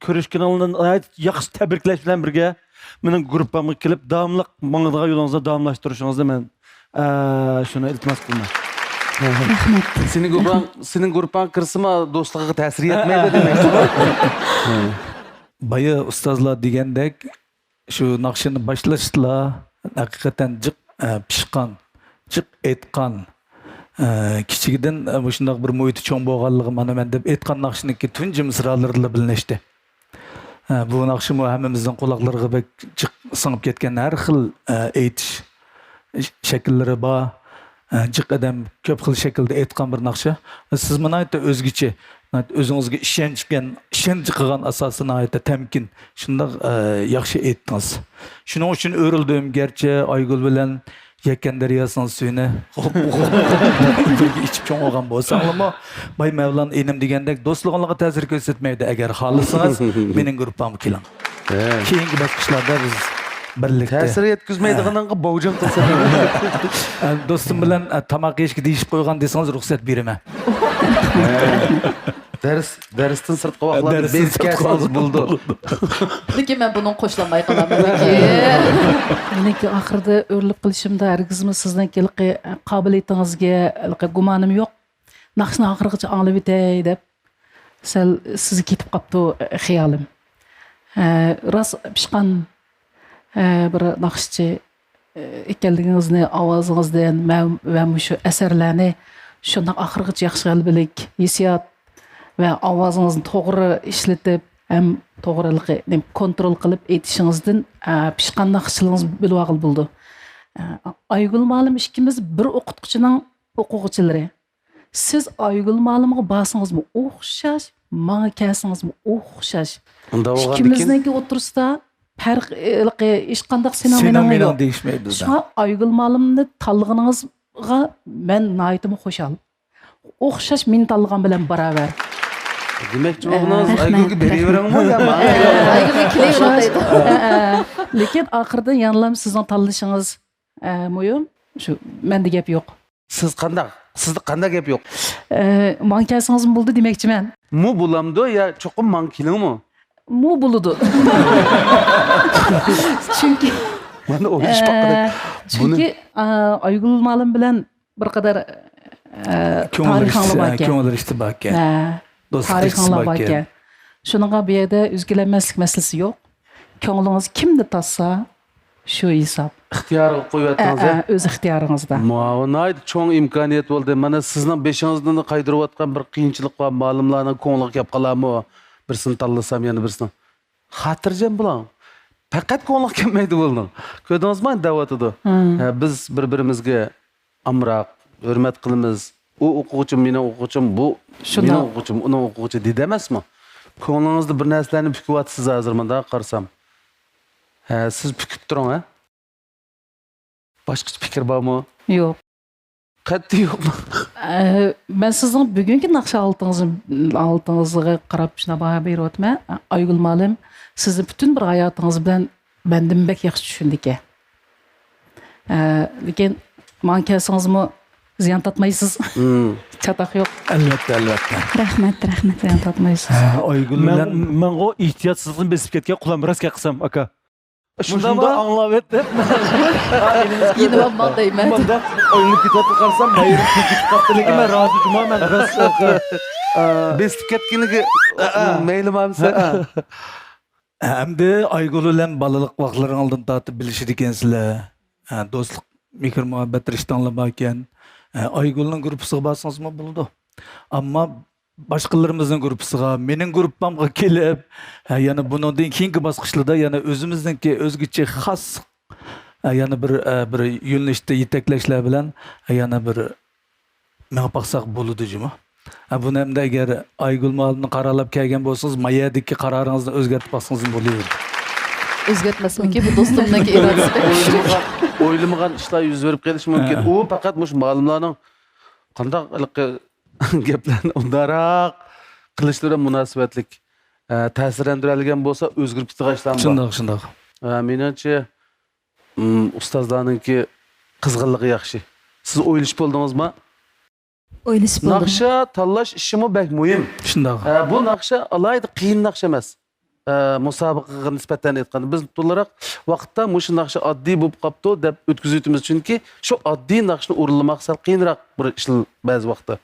كۆرۈشكىنىڭلارنى ناھايىتى ياخشى تەبرىكلەش بىلەن بىرگە، مېنىڭ گۇرۇپپامغا كېلىپ، داۋاملىق ماڭىدىغان يولىڭىزدا داۋاملاشتۇرۇشىڭىزنى مەن ئە، شۇنى ئىلتىماس قىلىمەن. سېنىڭ گۇرۇپپاڭ، سېنىڭ گۇرۇپپاڭ كىرسىمۇ دوستلۇقىغا تەسىر يەتمەيدۇ دېمەك. بايا ئۇستازلار دېگەندەك، شۇ ناخشىنى باشلاشتىلا ھەقىقەتەن جىق، ئە، پىشقان، جىق ئېيتقان، ئە، كىچىكىدىن، ئە، مۇشۇنداق بىر مۇھىتى چوڭ بولغانلىقى، مانا مەن دەپ ئېيتقان ناخشىنىڭكى تۇنجى مىسرالىرىدىلا بىلىنەتتى. ئە، بۇ ناخشىمۇ ھەممىمىزنىڭ قۇلاقلىرىغا بەك جىق سىڭىپ كەتكەن، ھەر خىل، ئە، ئېيتىش شەكىللىرى بار. ئە، جىق ئادەم كۆپ خىل شەكىلدە ئېيتقان بىر ناخشا. سىز ناھايىتى ئۆزگىچە، ناھايىتى ئۆزىڭىزگە ئىشەنچ بىلەن، ئىشەنچ قىلغان ئاساستا ناھايىتى تەمكىن، شۇنداق، ئە، ياخشى ئېيتتىڭىز. شۇنىڭ ئۈچۈن ئۆرۈلدۈم، گەرچە ئايگۈل بىلەن يەكەن دەرياسىنىڭ سۈيىنى بىرگە ئىچىپ چوڭ بولغان بولساڭلارمۇ، باي مەۋلان ئىنىم دېگەندەك، دوستلۇقۇڭلارغا تەسىر كۆرسەتمەيدۇ. ئەگەر خالىسىڭىز، مېنىڭ گۇرۇپپامغا كېلىڭ. كېيىنكى باسقۇچلاردا بىز بىرلىكتە. تەسىر يەتكۈزمەيدىغىنىڭغا باۋجان قىلسا. ئە، دوستۇم بىلەن، ئە، تاماق يېيىشكە دېيىشىپ قويغان دېسىڭىز، رۇخسەت بېرىمەن. دەرس، دەرستىن سىرتقى ۋاقىتلاردا بېزىپ كەلسىڭىز بولىدۇ. لېكىن مەن بۇنىڭغا قوشۇلالماي قالىمەن. لېكىن مېنىڭكى ئاخىرىدا ئۆرۈلۈپ قېلىشىمدا ھەرگىزمۇ سىزنىڭكى ھېلىقى قابىلىيىتىڭىزگە ھېلىقى گۇمانىم يوق. ناخشىنى ئاخىرىغىچە ئاڭلىۋېتەي دەپ، سەل سىزگە كېتىپ قاپتۇ خىيالىم. ھە، راست پىشقان، ھە، بىر ناخشىچى، ئە، ئىكەنلىكىڭىزنى ئاۋازىڭىزدىن ۋە، ۋە مۇشۇ ئەسەرلەرنى شۇنداق ئاخىرغىچە ياخشى غەلىبىلىك ھېسسىيات ۋە ئاۋازىڭىزنى توغرا ئىشلىتىپ، ھەم توغرىلىقى، نېمە، كونترول قىلىپ ئېيتىشىڭىزدىن، ئە، پىشقان ناخشىچىلىقىڭىزنى بىلىۋالغىلى بولىدۇ. ئە، ئايگۈل مۇئەللىم ئىككىمىز بىر ئوقۇتقۇچىنىڭ ئوقۇغۇچىلىرى. سىز ئايگۈل مۇئەللىمغا بارسىڭىزمۇ ئوخشاش، ماڭا كەلسىڭىزمۇ ئوخشاش. ئۇنداق بولغاندىكىن ئىككىمىزنىڭكى ئوتتۇرىسىدا پەرق، ھېلىقى ھېچقانداق سېنىڭ، سېنىڭ مېنىڭ مېنىڭ يوق. دېيىشمەيدۇ بىزدە. شۇڭا ئايگۈل مۇئەللىمنى تاللىغىنىڭىزغا مەن ناھايىتىمۇ خۇشال. ئوخشاش مېنى تاللىغان بىلەن باراۋەر. دېمەكچى بولغىنىڭىز رەھمەت، ئايگۈلگە بېرىۋېرىڭمۇ يا ماڭا؟ ئايگۈلگە كېلىۋېرىڭ دەيدۇ. ھە، ھە. لېكىن ئاخىرىدا يەنىلا سىزنىڭ تاللىشىڭىز، ئە، مۇھىم. شۇ، مەندە گەپ يوق. سىز قانداق؟ سىزدە قانداق گەپ يوق؟ ئە، ماڭا كەلسىڭىزمۇ بولىدۇ دېمەكچىمەن. مۇ بولامدۇ يا چوقۇم ماڭا كېلىڭمۇ؟ مۇ بولىدۇ. چۈنكى، مانا ئويلىشىپ باققىنى. ئە، چۈنكى، ئە، ئايگۈل مۇئەللىم بىلەن بىر قەدەر، ئە، كۆڭۈل تارىخىڭلار رىشتىسى، باركەن. كۆڭۈل رىشتە باركەن. ھە، دوستلۇق تارىخىڭلار رىشتىسى باركەن. شۇنىڭغا بۇ يەردە ئۆزگىلەنمەسلىك مەسىلىسى يوق. كۆڭلىڭىز كىمنى تارتسا، شۇ ھېساب. ئىختىيارىغا ئە، قويۇۋەتتىڭىز، ئە، ھە؟ ئۆز ئىختىيارىڭىزدا. ماۋۇ ناھايىتى چوڭ ئىمكانىيەت بولدى. مانا سىزنىڭ بېشىڭىزدىن قايدۇرۇۋاتقان بىر قىيىنچىلىق بار، مۇئەللىملارنىڭ كۆڭلىگە كەپ قالارمۇ؟ بىرسىنى تاللىسام يەنە بىرسىنى. خاتىرجەم بولۇڭ. پەقەت كۆڭلىگە كەلمەيدۇ بۇنىڭ. كۆردىڭىزمۇ، دەۋاتىدۇ. ھە، بىز بىر-بىرىمىزگە ئامراق، ھۆرمەت قىلىمىز. ئۇ ئوقۇغۇچىم، مېنىڭ ئوقۇغۇچىم، بۇ شۇنداق. مېنىڭ ئوقۇغۇچىم، ئۇنىڭ ئوقۇغۇچى دېدى ئەمەسمۇ؟ كۆڭلىڭىزدە بىر نەرسىلەرنى پۈكۈۋاتىسىز ھازىر، مۇنداق قارىسام. ھە، سىز پۈكۈپ تۇرۇڭ، ھە؟ باشقىچە پىكىر بارمۇ؟ يوق. قەتئىي يوقمۇ؟ ئە، مەن سىزنىڭ بۈگۈنكى ناخشا ھالىتىڭىز، ھالىتىڭىزغا قاراپ شۇنداق باھا بېرىۋاتىمەن. ئايگۈل مۇئەللىم، سىزنى پۈتۈن بىر ھاياتىڭىز بىلەن مەندىن بەك ياخشى چۈشىنىدىكەن. ئە، لېكىن ماڭا كەلسىڭىزمۇ زىيان تارتمايسىز. چاتاق يوق. ئەلۋەتتە، ئەلۋەتتە. رەھمەت، رەھمەت. زىيان تارتمايسىز. ئايگۈل مەن، بىلەن مەنغۇ ئېھتىياتسىزلىقتىن بېسىپ كەتكەن قۇلام راست گەپ قىلسام، ئاكا. مۇشۇنداق ئاڭلاۋەتتىم. يېنىۋالماڭ دەيمەن. مۇنداق ئويلىنىپ كېتىۋاتىپ قارىسام، ھەيرىنىپ كېتىپ قاپتۇ. لېكىن مەن رازى جۇما، مەن راست. بېسىپ كەتكىنىگە مەيلىمامسەن؟ ئەمدى ئايگۈل بىلەن بالىلىق ۋاقىتلىرىڭلاردىن تارتىپ بىلىشىدىكەنسىلەر. ھە، دوستلۇق، مېھىر-مۇھەببەت رىشتەڭلار باركەن. ھە، ئايگۈلنىڭ گۇرۇپپىسىغا بارسىڭىزمۇ بولىدۇ. ئەمما باشقىلىرىمىزنىڭ گۇرۇپپىسىغا، مېنىڭ گۇرۇپپامغا كېلىپ، ھە، يەنە بۇنىڭدىن كېيىنكى باسقۇچلاردا يەنە ئۆزىمىزنىڭكى ئۆزگىچە خاس ئە، يەنە بىر، ئە، بىر يۆنىلىشتە يېتەكلەشلەر بىلەن، ئە، يەنە بىر مېڭىپ باقساق بولىدۇ جۇمۇ. ئە، بۇنى ئەمدى ئەگەر ئايگۈل مۇئەللىمنى قارارلاپ كەلگەن بولسىڭىز، ما يەردىكى قارارىڭىزنى ئۆزگەرتىپ باقسىڭىزمۇ بولۇۋېرىدۇ. ئۆزگەرتمەسمىكى بۇ دوستۇمنىڭكى ئىرادىسى؟ ئويلىمىغان، ئويلىمىغان ئىشلار يۈز بېرىپ قېلىشى مۇمكىن. ھە. ئۇ پەقەت مۇشۇ مۇئەللىملارنىڭ قانداق ھېلىقى گەپلەرنى ئۇنداقراق قىلىشلىرى مۇناسىۋەتلىك، ئە، تەسىرلەندۈرەلىگەن بولسا ئۆزگىرىپ كېتىدىغان ئىشلارمۇ بار. شۇنداق، شۇنداق. ئە، مېنىڭچە، ئۇم، ئۇستازلارنىڭكى قىزغىنلىقى ياخشى. سىز ئويلىشىپ بولدىڭىزمۇ؟ ئويلىشىپ بولدۇم. ناخشا تاللاش ئىشىمۇ بەك مۇھىم. شۇنداق. ئە، بۇ ناخشا ئالاھىدە قىيىن ناخشا ئەمەس. ئە، مۇسابىقىگە نىسبەتەن ئېيتقاندا، بىز تولاراق ۋاقىتتا مۇشۇ ناخشا ئاددىي بولۇپ قاپتۇ دەپ ئۆتكۈزۈۋېتىمىز، چۈنكى شۇ ئاددىي ناخشىنى ئورۇنلىماق سەل قىيىنراق بىر ئىش بەزى ۋاقىتتا.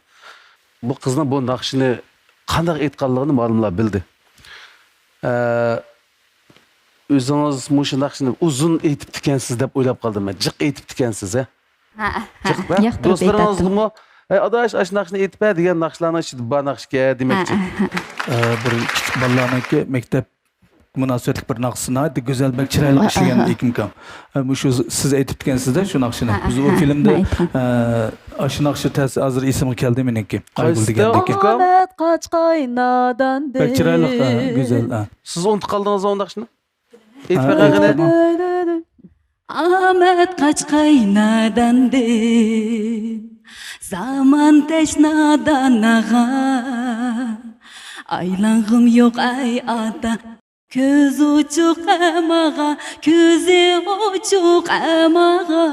بۇ قىزنىڭ بۇ ناخشىنى قانداق ئېيتقانلىقىنى مۇئەللىملار بىلدى. ئە، ئۆزىڭىز مۇشۇ ناخشىنى ئۇزۇن ئېيتىپتىكەنسىز دەپ ئويلاپ قالدىم مەن. جىق ئېيتىپتىكەنسىز، ھە؟ ھە، ھە، جىق، ھە. ھە؟ ياقتۇرۇپ ئېيتەتتىم. دوستلىرىڭىزغىمۇ، «ئەي ئاداش، ئاشۇ ناخشىنى ئېيتىپ بەر» دېگەن ناخشىلارنىڭ ئىچىدە بار ناخشىكەن دېمەكچى. ھە، ھە، ھە. ئە، بىر كىچىك بالىلارنىڭكى مەكتەپ مۇناسىۋەتلىك بىر ناخشىسى، ناھايىتى گۈزەل، بەك چىرايلىق ئىشلىگەن ئىكەنكەن. ئە، مۇشۇ سىز ئېيتىپتىكەنسىز-دە شۇ ناخشىنى. ھە، بىز ئۇ ھە، فىلىمدە، مەن ئېيتقان. ئە، ئاشۇ ناخشا تەس-، ھازىر ئېسىمگە كەلدى مېنىڭكى. ئايگۈل قايسىسى دېگەندىكى. ئۇكام؟ ئامەت قاچقاي ناداندىن. بەك چىرايلىق، ھە، گۈزەل، ھە. سىز ئۇنتۇپ قالدىڭىزمۇ ئۇ ناخشىنى؟ ئېيتىپ ھە، بېقىڭ قېنى. ئېيتىپ بېقىڭ. ئامەت قاچقاي ناداندىن، زامان تەشنا داناغا، ئايلانغۇم يوق ئەي ئاتا. كۆزى ئوچۇق ئەماغا، كۆزى ئوچۇق ئەماغا.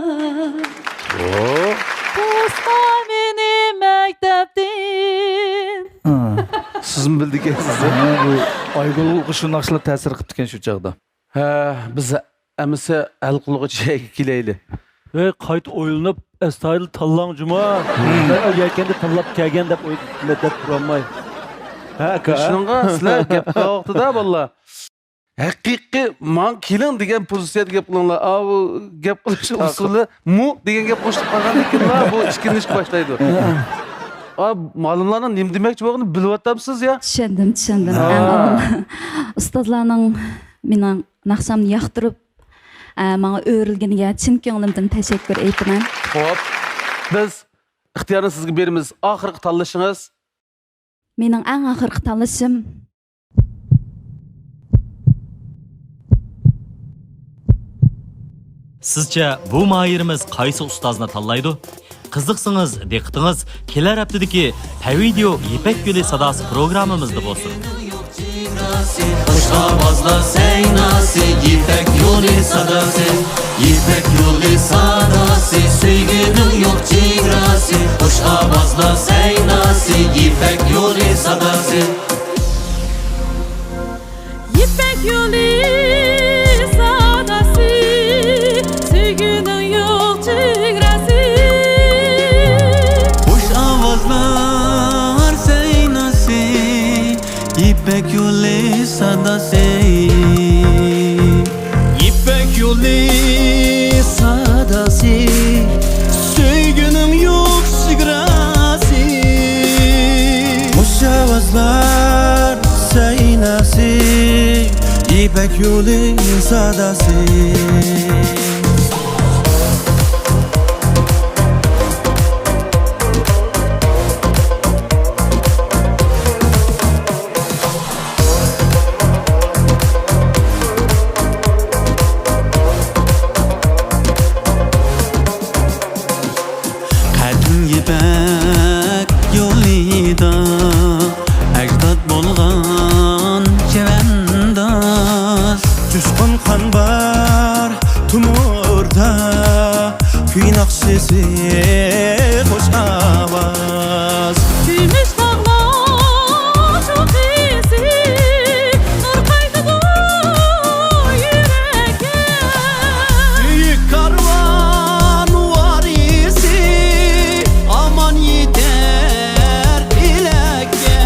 ئو. توسقا مېنى مەكتەپتىن. ھا. سىزمۇ بىلىدىكەنسىز. ھا، بۇ ئايگۈلگە شۇ ناخشىلار تەسىر قىپتىكەن شۇ چاغدا. ھە، بىز ئەمىسە ھەل قىلغۇچ يەرگە كېلەيلى. ھەي، قايتا ئويلىنىپ، ئەستايىدىل تاللاڭ جۇما. مەن يەكەندە تاللاپ كەلگەن دەپ ئوي-، دەپ تۇرالماي. ھە، ئاكا. شۇنىڭغا سىلەر گەپ قىلغان ۋاقتىدا، بالىلار، ھەقىقىي ماڭا كېلىڭ دېگەن پوزىتسىيەدە گەپ قىلىڭلار. ئاۋۇ گەپ قىلىش ئۇسۇلى مۇ دېگەن گەپ قوشۇلۇپ قالغاندىن كېيىنلا بۇ ئىككىلىنىشكە باشلايدۇ. ئا، مۇئەللىملارنىڭ نېمە دېمەكچى بولغىنىنى بىلىۋاتامسىز يا؟ چۈشەندىم، چۈشەندىم. ھا. ئەڭ ئاۋۋال ئۇستازلارنىڭ مېنىڭ ناخشامنى ياقتۇرۇپ، ئە، ماڭا ئۆرۈلگىنىگە چىن كۆڭلۈمدىن تەشەككۈر ئېيتىمەن. خوپ، بىز ئىختىيارنى سىزگە بېرىمىز. ئاخىرقى تاللىشىڭىز؟ مېنىڭ ئەڭ ئاخىرقى تاللىشىم. سىزچە بۇ ماھىرىمىز قايسى ئۇستازنى تاللايدۇ؟ قىزىقسىڭىز، دىققىتىڭىز كېلەر ھەپتىدىكى پەيۋىدىيو يىپەك يولى ساداسى پروگراممىمىزدا بولسۇن. خۇش ئاۋازلار سەيناسى، يىپەك يولى ساداسى. يىپەك يولى ساداسى، سۆيگۈنىڭ يوق چېگراسى. خۇش ئاۋازلار سەيناسى، يىپەك يولى ساداسى. يىپەك يولى ساداسى، سۆيگۈنىڭ يوق چېگراسى. خۇش ئاۋازلار سەيناسى، يىپەك يولى ساداسى. يىپەك يولى ساداسى، سۆيگۈنىڭ يوق چېگراسى. خۇش ئاۋازلار سەيناسى، يىپەك يولى ساداسى. قەدىم يىپەك يولىدا ئەجداد بولغان چەۋەنداز. جۇشقۇن قان بار تومۇردا، كۈي ناخشىسى، خۇش ئاۋاز. كۈمۈش تاغلار چوققىسى، نۇر قايتىدۇ يۈرەككە. بۈيۈك كارۋان ۋارىسى، ئامان يېتەر پەلەككە.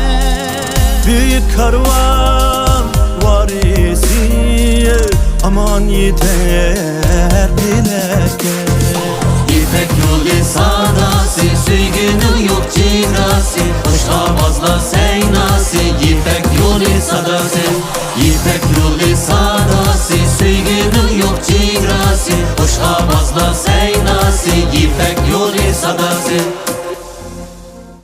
بۈيۈك كارۋان ۋارىسى، ئامان يېتەر پەلەككە. يىپەك يولى ساداسى، سۆيگۈنىڭ يوق چېگراسى. خۇش